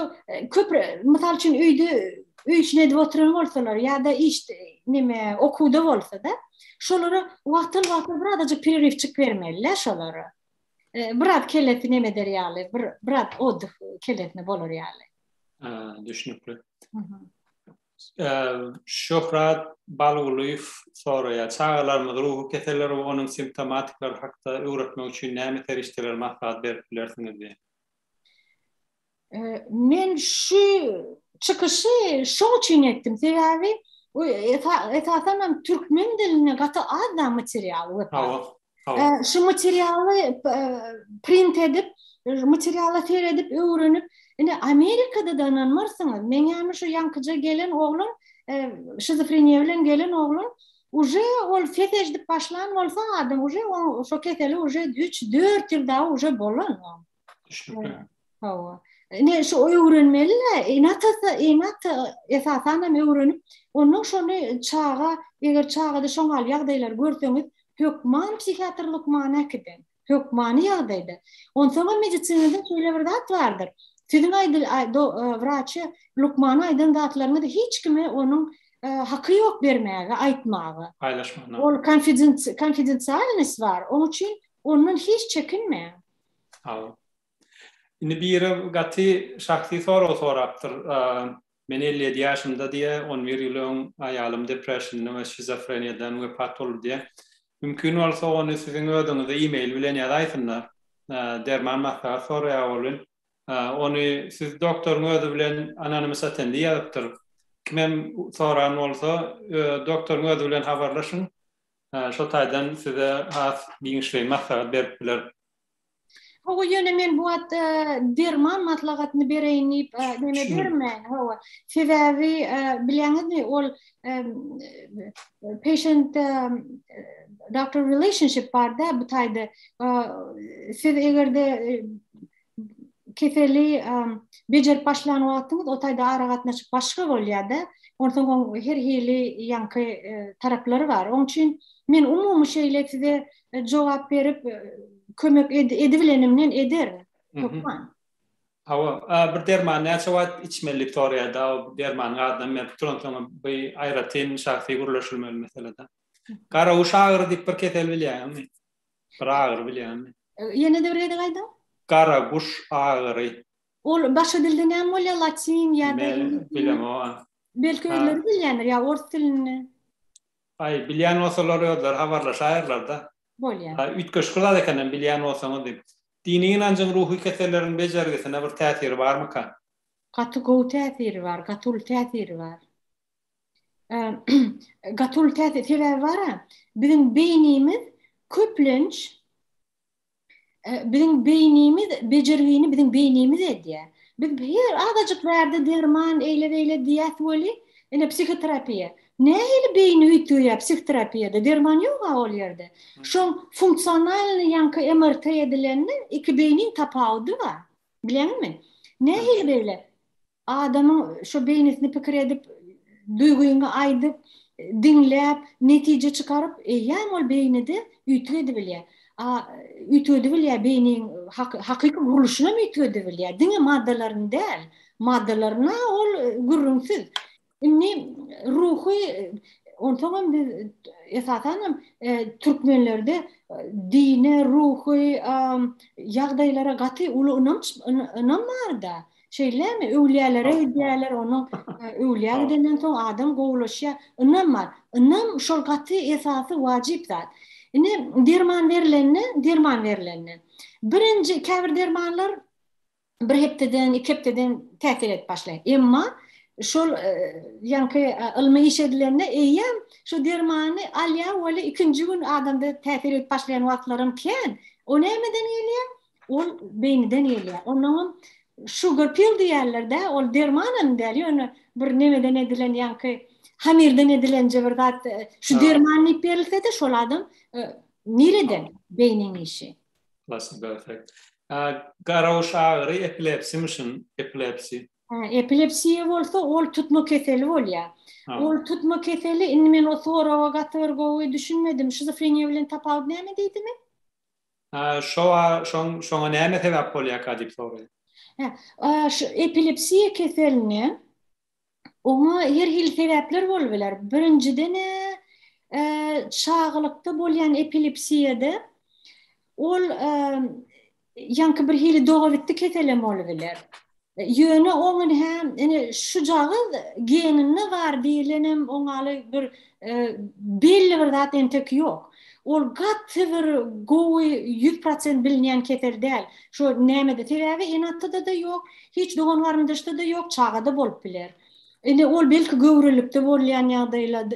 köp, mysal üçin öýde öý işini edip oturan bolsalar ýa-da iş neme okuwda bolsa-da, şolara wagtal-wagtal bir azajyk pererewçik bermeli-le şolara. Biraz kellesi neme eder ýaly, bir biraz oddyh kellesine bolar ýaly. Düşünikli. Şöhrat Balgulyýew soraýar, Çagalarymyzy ruhy keseller we onuň simptomatiklary hakda öwretmek üçin näme serişdeleri maslahat berip bilersiňiz diýýär. Men şu çykyşy şoň üçin etdim. Sebäbi esasan hem türkmen dilinde gaty az da material Wepa. Şu materialy print edip, materiala seredip, öwrenip, indi Amerikada da ynanmarsyňyz. Meň ýanyma şu ýaňkyja gelen oglan, şizofreniýa bilen gelen oglan, uje ol ses eşidip başlan bolsa adam, uje şo keseli uje 3-4 ýyl dagy uje bolan. Düşnükli. Hawa. Ine şu öwrenmeli-le, ene-atasy, ene-ata esasan hem öwrenip, ondan şony çaga, eger çagada şoňaly ýagdaýlary görseňiz, hökman psihiatr lukmana äkidiň. Hökmany ýagdaýda. Onsoňam medisinada şeýle bir zat bardyr. Siziň aýdyl wraçy, lukmana aýdan zatlaryňyzy hiç kime onuň haky ýok bermäge, aýtmaga. Paýlaşmagyna. Ol konfidensialnost bar. Oň üçin ondan hiç çekinmäň. Hawa. Indi biri gaty şahsy sorag sorapdyr. Men 57 ýaşymda diýýär, 11 ýyl öň aýalym depressiondan we şizofreniýadan wepat boldy diýýär. Mümkin bolsa ony siziň özüňize e-mail bilen ýazaýsynlar. Derman maslahat soraýar welin. Ony siz doktoryň özi bilen anonymous attendee ýazypdyr. Kimem soran bolsa, doktoryň özi bilen habarlaşyň. Şo taýdan size has giňişleýin maslahat berip biler. Hawa, ýöne men bu wagt derman maslahatyny bereýin diýip neme bermän, hawa. Sebäbi bilýäňizmi, ol patient doctor relationship bar-da bu taýda. Siz eger-de keseli bejerip başlan wagtyňyz o taýda aragatnaşyk başga bolýar-da. Onsoň oň her hili ýaňky taraplary bar. Oň üçin men umumy şeýle size jogap berip kömek edibilenimden ederin. Hökman. Hawa, bir dermany näçe wagt içmeli diýip soraýar-da, o dermanyň adynam berip duransoň bu aýratyn şahsy gürleşilmeli mesele-de. Garaguş agyry diýip bir kesel bilýäňmi? Bir agyry bilýäňmi? Ýene-de bir gezek aýdyň. Garaguş agyry. Ol başga dilde näme bolýar? Latyn ýa-da Men bilemok. Belki özleri bilýändir ýa ors dilinde. Aý, bilýän bolsalar özleri habarlaşaýarlar-da. Bolýar. Üýtgeşik bir zat ekenem bilýän bolsaňyz diýip. Dini ynanjyň ruhy keselleriň bejergisine bir täsiri barmyka? Gaty gowy täsiri bar, gaty uly täsiri bar. Gaty uly täsir, sebäbi bar-a, biziň beýnimiz köplenç. Biziň beýnimiz bejergini biziň beýnimiz edýär. Biz her azajyk bärde derman eýle-beýle diýýäs weli, ine psihoterapiýa. Nähili beýni üýtgeýär psihoterapiýada? Derman ýog-a ol ýerde. Şoň funksionalnyý ýaňky MRT edilende iki beýniň tapawudy bar. Bilýäňizmi? Nähili beýle? Adamyň şo beýnisini pikir edip, duýgyňy aýdyp, diňläp, netije çykaryp, eýýäm ol beýnide üýtgedibilýär. A üýtgedibilýär beýniň hakyky gurluşynam üýtgedibilýär. Diňe maddalaryny däl. Maddalaryna ol gürrüňsiz. Indi ruhy onsoňam biz esasanam türkmenlerde dine, ruhy ýagdaýlara gaty uly ynanç ynam bar-da. Şeýlemi? Öwlüýälere gidýärler, onuň öwlüýä gidenden soň adam gowulaşýar. Ynam bar. Ynam şol gaty esasy wajyp zat. Indi derman berlende, derman berlende. Birinji käbir dermanlar bir hepdeden, iki hepdeden täsir edip başlaýar. Emma şol ýaňky ylmy iş edilende eýýäm şu dermany alýar weli ikinji gün adamda täsir edip başlaýan wagtlaram kän. O nämeden gelýär? Ol beýniden gelýär. Onnoňam sugar pill diýýärler-dä, ol dermanam däl, ýöne bir nemeden edilen ýaňky hamirden edilenje bir zat, şu derman diýip berilse-de şol adam nireden beýniň işi. Placebo effekt. Garaguş agyry epilepsimişin, epilepsi. Epilepsiýa bolsa ol tutma keseli bolýar. Ol tutma keseli, indi men o soraga gaty bir gowy düşünmedim. Şizofreniýa bilen tapawudy näme diýdimi? Şoa şoň şoňa näme sebäp bolýarka diýip soraýar. Hä, şu epilepsiýa keseline oňa her hili sebäpler bolup biler. Birinjiden-ä çagalykda bolýan epilepsiýada ol ýaňky bir hili dogabitdi keselem bolup biler. Ýöne oňyn hä ine şujagaz geninde bar diýilenem oňaly bir belli bir zat entek ýok. Ol gaty bir gowy 100% bilinýän kesel däl. Şo nämede sebäbi ene-atada-da ýok, hiç dogan-garyndaşda-da ýok, çagada bolup biler. Indi ol belki göwrelilikde bolýan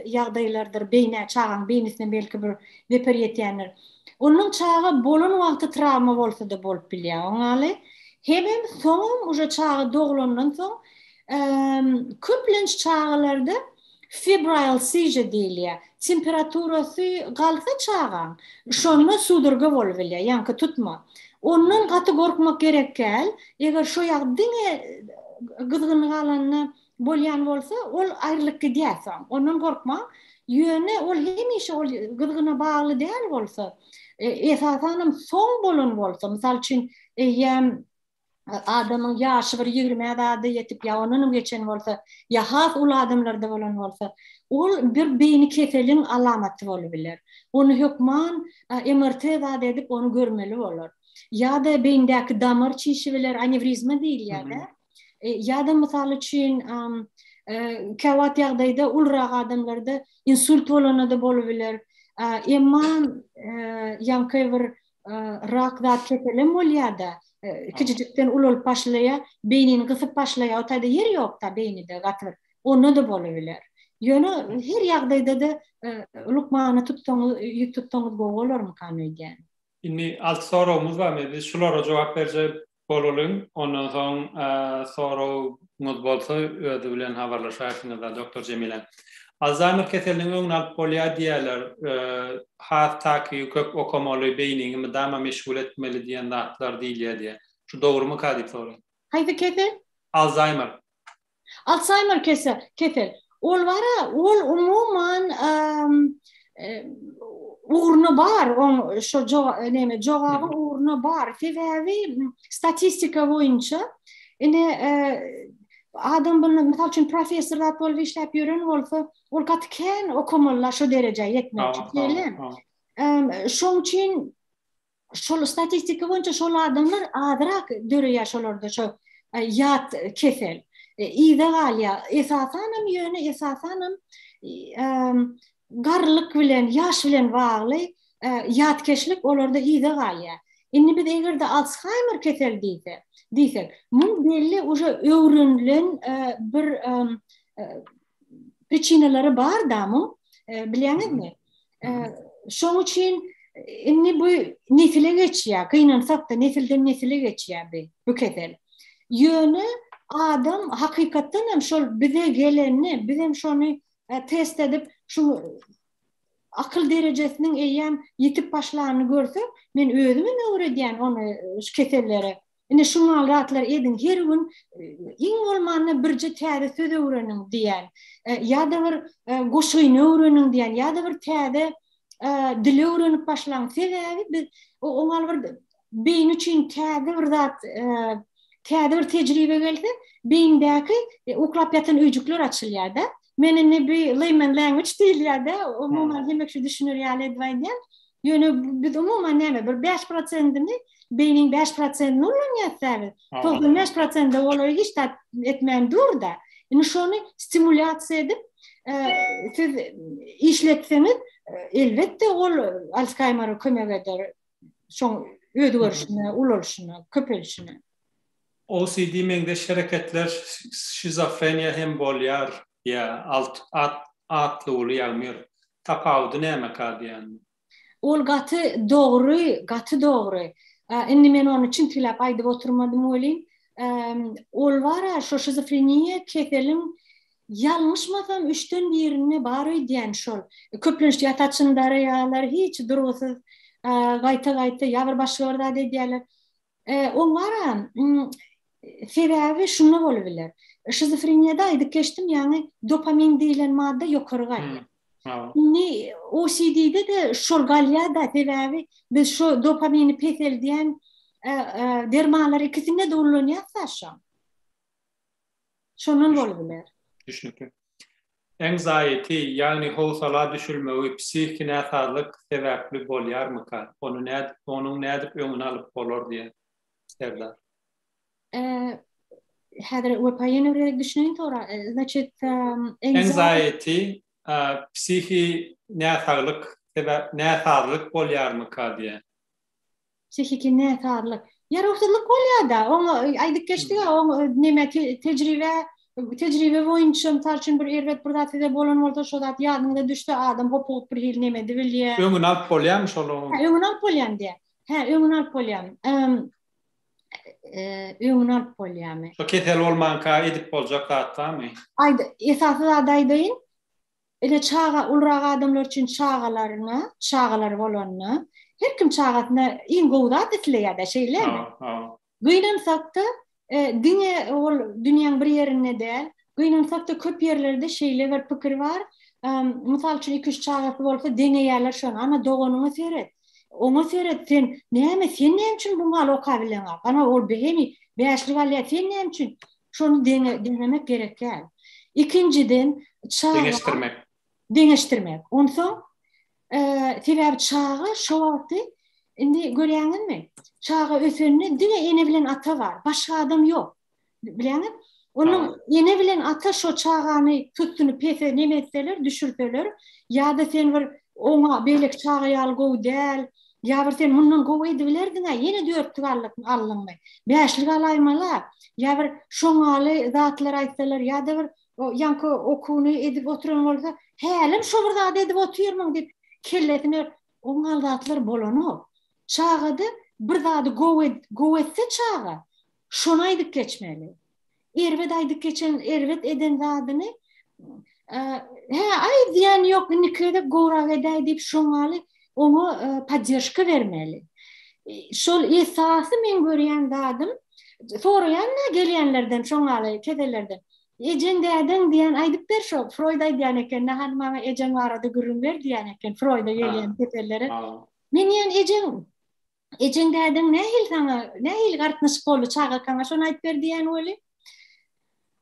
ýagdaýlardyr, beýnä, çagaň beýnisine belki bir zeper ýetýändir. Ondan çaga bolan wagty trawma bolsa-da bolup bilýär oňaly. Hemem soňam uje çaga doglandan soň köplenç çagalarda febrile seizure diýilýär. Temperaturasy galsa çagaň, şonda sudorga bolup bilýär, ýaňky tutma. Ondan gaty gorkmak gerek däl. Eger şo ýag diňe gyzgyn galanda bolýan bolsa, ol aýrylyp gidýär soň. Ondan gorkmaň. Ýöne ol hemişe ol gyzgyna bagly däl bolsa, esasanam soň bolan bolsa, mysal üçin, eýýäm adamyň ýaşy bir ýigrimä zada ýetip ýa ondanam geçen bolsa, ýa has uly adamlarda bolan bolsa, ol bir beýni keseliň alamaty bolup biler. Ony hökman MRT zat edip ony görmeli bolar. Ýa-da beýndäki damar çişi biler, anewrizma diýilýär-de. Ýa-da mysal üçin käwagt ýagdaýda ulurak adamlarda insult bolanda-da bolup biler. Emma ýaňky bir rak zat keselem bolýar-da, kiçijikden ulalyp başlaýar, beýnini gysyp başlaýar, o taýda ýer ýok-da beýnide gaty bir. Onda-da bolup biler. Ýöne her ýagdaýda-da lukmana tutsaňyz, ýüz tutsaňyz gowy bolarmykan öýdýän. Indi alty soragymyz bar, biz şulara jogap berjek bolalyň. Ondan soň soragyňyz bolsa özi bilen habarlaşarsyňyz doktor Jemile. Alzaýmer keseliniň öňüni alyp bolýar diýýärler. Has takygy köp okamaly, beýniňi mydama meşgul etmeli diýen zatlar diýilýär diýýär. Şu dogrumyka diýip soraýar. Haýsy kesel? Alzaýmer. Alsaýmer kesel, kesel. Ol bara, ol umuman ugruna bar, oň şo neme jogabyň ugruna bar. Sebäbi statistika boýunça ine adam bunu mysal üçin professor zat bolup işläp ýören bolsa, ol gaty kän okamalylar şo derejä ýetmek üçin. Şeýle. Şoň üçin şol statistika boýunça şol adamlar azrak döreýär şolarda şo ýat kesel. Yza galýar. Esasanam ýöne esasanam garrylyk bilen, ýaş bilen bagly ýatkeşlik olarda yza galýar. Indi biz eger-de Alshaýmer keseli diýse, diýsek, muň belli uje öwrenilen bir pričinalary bar-da muň, bilýäňizmi? Şoň üçin. Indi bu nesile geçýär, gynansak-da nesilden nesile geçýär bu, bu kesel. Ýöne adam hakykatdan hem şol bize gelende, biz hem şony e, test edip, şu akyl derejesiniň eýýäm ýitip başlanyny görsek, men özüm hem öwredýän ony e, şu kesellere. Ine şuňa zatlar ediň, her gün e, iň bolmanda birje täze söz öwreniň diýen, e, ýa-da bir e, goşgyny öwreniň diýen, ýa-da bir täze dili öwrenip başlaň. Sebäbi biz oňa bir beýni üçin täze bir zat, täze bir tejribe gelse, beýindäki uklap ýatan öýjükler açylýar-da. Men indi bir layman language diýilýär-de, umuman hemme kişi düşüner ýaly edip aýdýan. Ýöne biz umuman näme bir 5 prosentini beýniň 5 prosentini ulanýas biz. 95 prosenti olar hiç zat etmän dur-da. Indi şony stimulýasiýa edip, e, siz işletseňiz, e, elbetde ol Alzheimer'e kömek eder. Şoň özgerişine, ulalyşyna, köpelişine. OCD meňzeş hereketler şizofreniýa hem bolýar diýä alt at atlyguly Ýagmyr. Tapawudy nämeka diýende. Ol gaty dogry, gaty dogry. Indi men ony çintgiläp aýdyp oturmadym welin, ol bar-a şo şizofreniýa keseliň ýalňyşmasam üçden birinde bar öýdýän şol. Köplenç ýa saçyny daraýarlar, hiç durgusyz gaýta-gaýta ýa bir başga bir zat edýärler. Ol bar-a, sebäbi şunda bolubiler. Şizofreniýada aýdyp geçdim, ýagny dopamin diýlen madda ýokary galýar. Indi OCD-de-de şol galýar-da, sebäbi biz şo dopamini peseldýän dermanlary ikisinde-de ullanýas-da şo. Şondan bolubiler. Düşnükli. Anxiety, ýagny howsala düşülmegi psihiki näsazlyk sebäpli bolýarmyka? Ony nädip, onuň nädip öňüni alyp bolar diýen Serdar. Häzir Wepa ýene bir gezek düşüneýin sora. Значит, anxiety psihi näsaglyk sebäp näsazlyk bolýarmyka diýen. Psihiki näsazlyk. Ýarawsyzlyk bolýar-da. Oňa aýdyp geçdik-ä, oň neme tejribe tejribe boýunça, mysal üçin bir erbet bir zat size bolan bolsa, şo zat ýadyňyza düşse, adam hopugyp bir hili neme edibilýär. Öňüni alyp bolýarmy şol oň? Hä, öňüni alyp bolýarmy diýýär. Hä, öňüni alyp bolýarmy? Öňüni alyp bolýarmy? Şo kesel bolmanka edip boljak zat barmy? Aýd, esasy zady aýdaýyn. Ine çaga ulurak adamlar üçin çagalaryna, çagalary bolanda, her kim çagasyna iň gowy zat isleýär-dä, şeýlemi? Gynansakda, e, diňe ol dünýäň bir ýerinde däl, gynansakda köp ýerlerde şeýle bir pikir bar. Mysal üçin 2-3 çagasy bolsa deňeýärler şony. Ana doganyňa seret. Oňa seret sen näme sen näme üçin bu maly okabileňok? Ana ol behemi bäşlik alýar sen näme üçin? Şony deňe, deňemek gerek däl. Ikinjiden, çaga Deňeşdirmek. Deňeşdirmek. Onsoň, e, sebäbi çaga şo wagty indi görýäňizmi? Çaga ösende diňe ene bilen ata bar, başga adam ýok. Bilýäňiz? Onuň ene bilen ata şo çagany sütüni pese neme etseler, düşürseler, ýa-da sen bir oňa beýleki çaga ýaly gowy däl, ýa bir sen mundan gowy edibilerdiň-ä, ýene dörtlük aldyňmy, bäşlik alaýmaly-a, ýa bir şoňaly zatlar aýtsalar, ýa-da bir ýaňky okuwyny edip oturan bolsa, hälem şo bir zady edip otyrmyň diýip, kellesine oňaly zatlar bolanok. Çagada bir zady gowy gowy etse çaga, şony aýdyp geçmeli. Erbet aýdyp geçen, erbet eden zadyny hä, aý diýen ýok, indiki gezek gowrak edäý diýip şoňaly oňa podderžka bermeli. Şol esasy men görýän zadym, soraýan-da gelýänlerden şoňaly kesellerden. Ejeň dädeň diýen aýdyp ber şo, Freud aýdýan eken, hany maňa ejeň barada gürrüň ber diýen eken Freuda gelýän kesellere. Men diýen ejeň Ejeň dädeň nähili saňa, nähili gartnyşyk boldy çagakaňa şony aýdyp ber diýýän weli.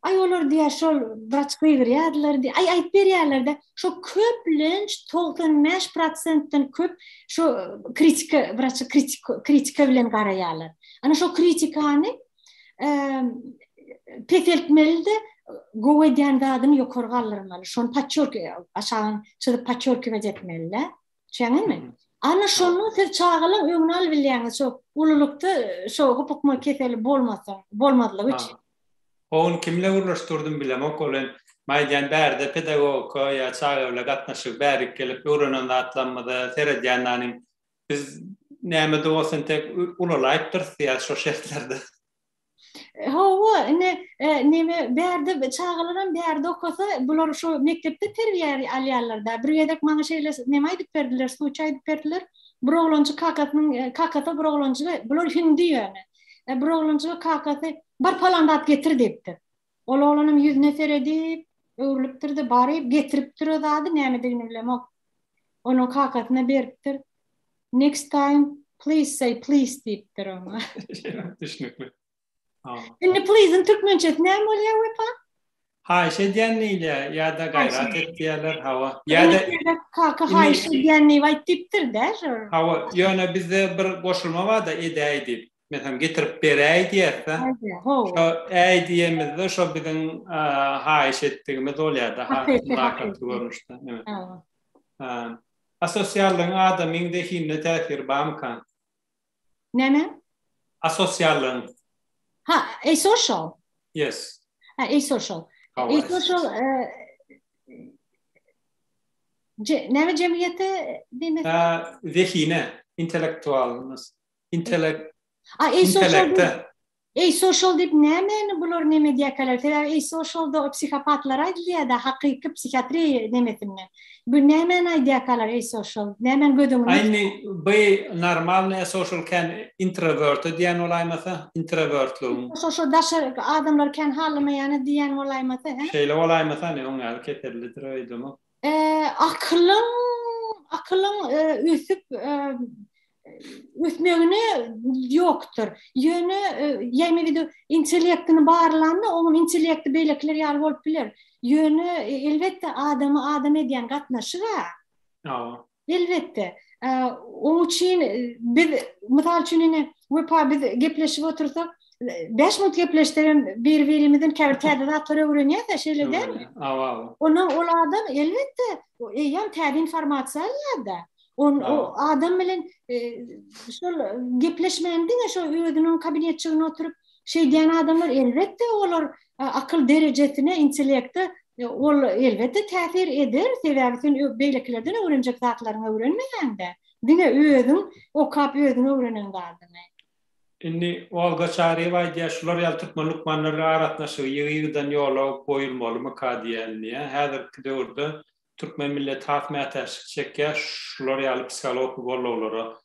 Aý olar diýýär şol wraç gygyrýardylar diýýär. Aý aýdyp berýärler-de. Şo köplenç 95 prosentden köp şo kritika wraça kritika kritika bilen garaýarlar. Ana şo kritikany peseltmeli-de gowy edýän zadyny ýokary galdyrmaly. Şony podçerk aşagyny çyzyp podçerkiwet etmeli-de. Düşýäňizmi? Ana şonda siz çagalaň öňüni alyp bilýäňiz şo ululykda şo hopukma keseli bolmasa, bolmazlygy üçin. Ony kim bilen gürleşdirdim bilemok ol hem aýdýan bärde pedagogika ýa çaga bilen gatnaşyk bärik gelip öwrenen zatlarymyza seredýän nanim. Biz näme-de bolsa entek ulalaýypdyrys diýýär şo şertlerde. Hawa, ine, neme bärde çagalaram bärde okasa, bular şo mekdepde terbiýe alýarlar-da. Bir gezek maňa şeýle neme aýdyp berdiler, sluçaý aýdyp berdiler. Bir oglanjyk kakasynyň, kakasy bir oglanjyga, bular hindi ýöne. Bir oglanjyga kakasy, Bar palan zat getir diýipdir. Ol oglanam ýüzüne seredip, öwrülipdir-de, baryp getiripdir o zady, nämedigini bilemok. Onuň kakasyna beripdir. Next time please say please diýipdir oňa. Düşnükli. Indi please-iň türkmençesi näme bolýar Wepa? Haýyş edýän diýilýär ýa-da gaýrat et diýýärler, hawa. Ýa-da kaka haýyş edýän diýip aýt diýipdir-dä şol. Hawa, ýöne bizde bir goşulma bar-da edäý diýip. Meselem, getirip beräý diýýäs-de. Şo äý diýemizde şo biziň haýyş etdigimiz bolýar-da, lakyrdy görnüşde. Asosiallygyň adamyň zehinine täsiri barmyka? Näme? Asosiallygyň. Ha, asocial. Yes. Ha, asocial. Asocial näme jemgyýete diýmek? Ha, zehine, intellektualnyst. Intellekt. A, asocial. Asocial diýip nämeni bular neme diýäkäler? Sebäbi asocialda o psihopatlara aýdylýar-da, hakyky psihiatriýa nemesinde. Bu nämeni aýdýarkalar asocial? Nämeni göz öňünde? A indi bu normalny asocial kän introverte diýen bolaýmasa, introwertligiň. Şo şo daşary adamlary kän halamaýany diýen bolaýmasa, hä? Şeýle bolaýmasa, ine oň ýaly kesellidir öýdemok. Akylyň akylyň ösüp ösmegine ýokdur. Ýöne ýa imeli intellektini barlanda onuň intellekti beýlekiler ýaly bolup biler. Ýöne elbetde adamy adam edýän gatnaşyga. Hawa. Elbetde. Oň üçin biz, mysal üçin ine, Wepa biz gepleşip otursak, 5 minut gepleşsegem bir-birimizden käbir täze zatlar öwrenýäs-ä, şeýle dälmi? Hawa, hawa. Ondan ol adam elbetde eýýäm täze informasiýa alýar-da. On o adam bilen şol gepleşmän diňe şo özüniň kabinetjiginde oturyp şeýdýän adamlar elbetde olar akyl derejesine, intellekte ol elbetde täsir eder, sebäbi sen beýlekilerden öwrenjek zatlaryňy öwrenmeýäň-de, diňe özüň okap özüň öwrenen zadyňy. Indi Olga Çaryýewa aýdýar, şular ýaly türkmen lukmanlar bilen aragatnaşygy ýygy-ýygydan ýola goýulmalymyka diýýär indi. Häzirki döwürde türkmen milleti has mätäçlik çekýär şular ýaly psihologiki gollaglara.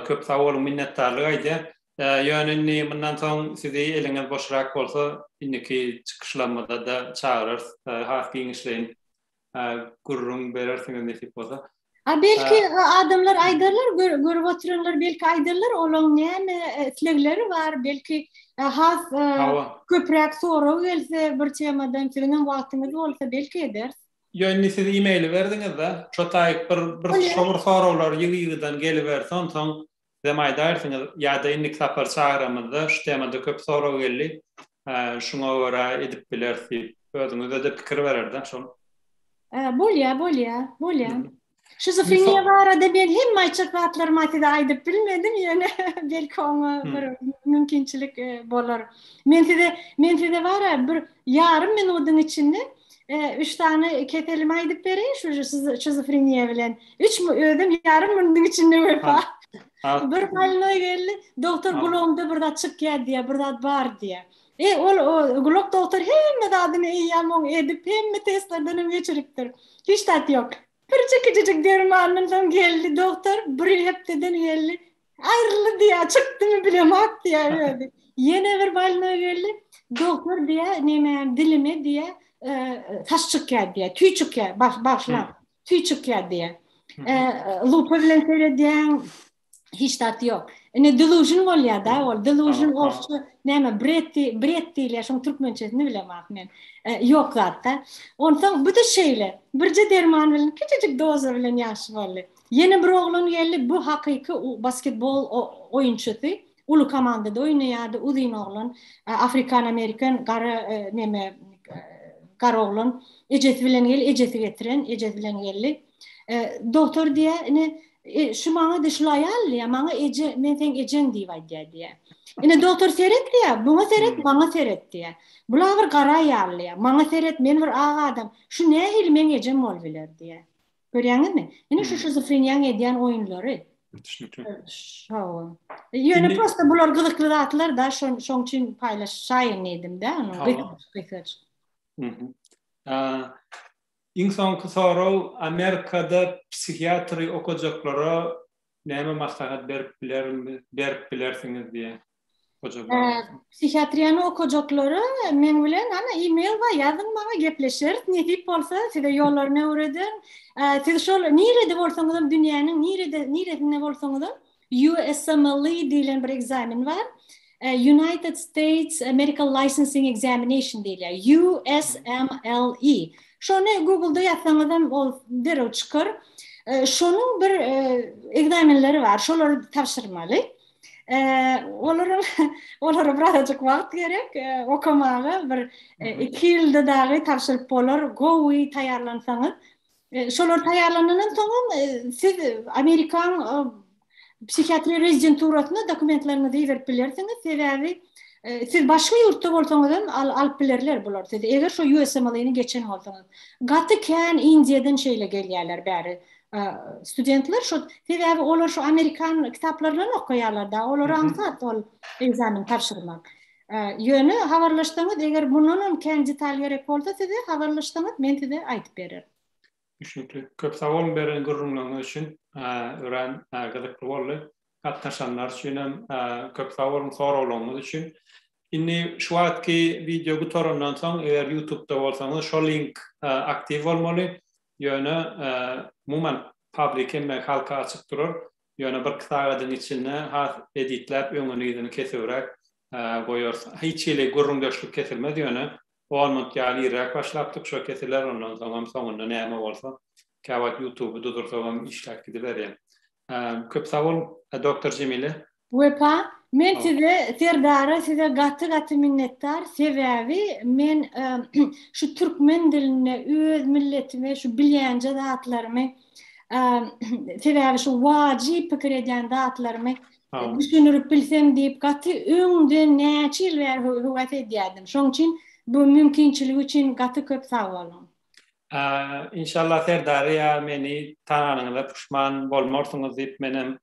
Köp sag boluň minnetdarlyk aýdýar. Ýöne indi mundan soň sizi eliňiz boşrak bolsa indiki çykyşlarymyzda-da çagyrarys. Has giňişleýin gürrüň berersiňiz nesip bolsa. A belki adamlar aýdarlar, görüp oturanlar belki aýdarlar, olaň näme islegleri bar, belki has köpräk sorag gelse bir temadan siziňem wagtyňyz bolsa belki ederis. Ýo indi siz emaili berdiňizda, şo taýyk bir bir şo bir soraglar ýygy-ýygydan geliberse onsoň sizem aýdaýarsyňyz ýa-da indiki sapar çagyramyzda şu temada köp sorag geldi, şuňa görä edip bileris diýip özüňize-de pikir bererda şol. Bolýa bolýa bolýa. Şizofreniýa barada men hemme aýtjak zatlarymy size aýdyp bilmedim, ýöne belki oňa bir mümkinçilik bolar. Men size men size bara bir ýarym minudyň içinde üç sany keselimi aýdyp bereýin şu şizofreniýa bilen. Üç özüm ýarym minudyň içinde wepa. Bir bolnoý geldi, doktor gulagymda bir zat çykýar diýýär, bir zat bar diýýär. E ol gulak doktor hemme zadyny eýýäm oň edip, hemme testlerden hem geçiripdir. Hiç zat ýok. Birje kiçijik dermandan soň geldi doktor, bir hepdeden geldi. Aýryldy diýýär, çykdymy bilemok diýýär özi. Ýene bir bolnoý geldi. Doktor diýýär, neme dilime diýýär, saç çykýar diýýär, tüý çykýar, bagyşlaň, tüý çykýar diýýär. Lupa bilen seredýäň, hiç zat ýok. Ine delusion bolýar-da ol. Delusion orsça näme bred bred diýilýär, şoň türkmençesini bilemok men. Ýok zatda. Onsoň bu-da şeýle. Birje derman bilen, kiçijik doza bilen ýagşy boldy. Ýene bir oglan geldi, bu hakyky basketbol oýunçysy. Uly komandada oýnaýardy, uzyn oglan. Afrikan-amerikan gara neme gara oglan. Ejesi bilen geldi, ejesi getiren, ejesi bilen geldi. Doktor diýýär, ine, şu maňa da şul aýal diýýär, maňa eje, men seň ejeň diýip aýdýar diýýär. Ine doktor seret diýýär, muňa seret, maňa seret diýýär. Bula bir gara aýal diýýär, maňa seret, men bir ak adam, şu nähili meň ejem bolup biler diýýär. Görýäňizmi? Ine şu şizofreniýaň edýän oýunlary. Düşnükli. Şo. Ýöne prosta bular gyzykly zatlar da, şoň şoň üçin paýlaşaýyn diýdim-de, ony gysgaç. Iň soňky sorag, Amerikada psihiatri okajaklara näme maslahat berip bilermi, berip bilersiňiz diýen. Psihiatriýany okajaklara meň bilen ana e-mail bar ýazyň maňa gepleşeris nesip bolsa size ýollaryny öwrederin. Siz şol nirede bolsaňyzam dünýäniň nirede niresinde bolsaňyzam USMLE diýlen bir ekzamen bar. United States Medical Licensing Examination diýilýär. USMLE. Şony Google-da ýazsaňyzam ol derrew çykar. Şonuň bir ekzamenleri bar. Şolary tabşyrmaly. Olaryň olara birazajyk wagt gerek okamaga bir 2 ýylda dagy tabşyryp bolar gowy taýýarlansaňyz. Şolar taýýarlanandan soňam siz Amerikan psihiatriýa rezidenturasyna dokumentleriňizi iberip bilersiňiz. Sebäbi siz başga ýurtda bolsaňyz hem alyp bilerler bular sizi. Eger şo USMLE-ni geçen bolsaňyz. Gaty kän Indiýadan şeýle gelýärler bäri. Studentler şo sebäbi olar şo amerikan kitaplaryndan okaýarlar-da, olara aňsat ol ekzamen tabşyrmak. Ýöne habarlaşsaňyz, eger mundanam kän detal gerek bolsa size habarlaşsaňyz, men size aýdyp bererin. Düşnükli. Köp sag boluň beren gürrüňleriňiz üçin. Örän gyzykly boldy. Gatnaşanlar üçin hem köp sag boluň soraglaryňyz üçin. Indi şu wagtky wideo gutarandan soň, eger YouTube'da bolsaňyz, şo link aktiw bolmaly. Ýöne umuman public hemme halka açyk durar. Ýöne birki sagadyň içinde has editläp öňüni yzyny kesibräk goýarys. Hiç hili gürrüňdeşlik kesilmez ýöne on minut ýaly irräk başlapdyk şo kesiler ondan soňam soňunda näme bolsa käwagt ýutuby dudursagam işläp gidiberýär. Köp sag boluň Doktor Jemile. Wepa, men size Serdara size gaty gaty minnetdar, sebäbi men şu türkmen dilinde öz milletime şu bilýänje zatlarymy sebäbi şu wajyp pikir edýän zatlarymy düşündirip bilsem diýip gaty öňden näçe ýyl bäri höwes edýärdim. Şoň üçin bu mümkinçilik üçin gaty köp sag boluň. Inşallah Serdary ýa meni tananyňyza puşman bolmarsyňyz diýip menem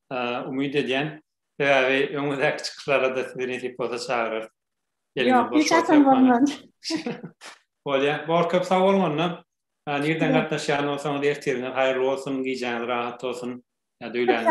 umyt edýän. Sebäbi öňümizdäki çykyşlara-da sizi nesip bolsa çagyrarys. Ýok, hiç haçan bolmaz. Bolýa. Bor köp sag boluň onda. Nirden gatnaşýan bolsaňyz ertiriňiz haýyrly bolsun, gijäňiz rahat bolsun. Ýa-da öýläniňiz.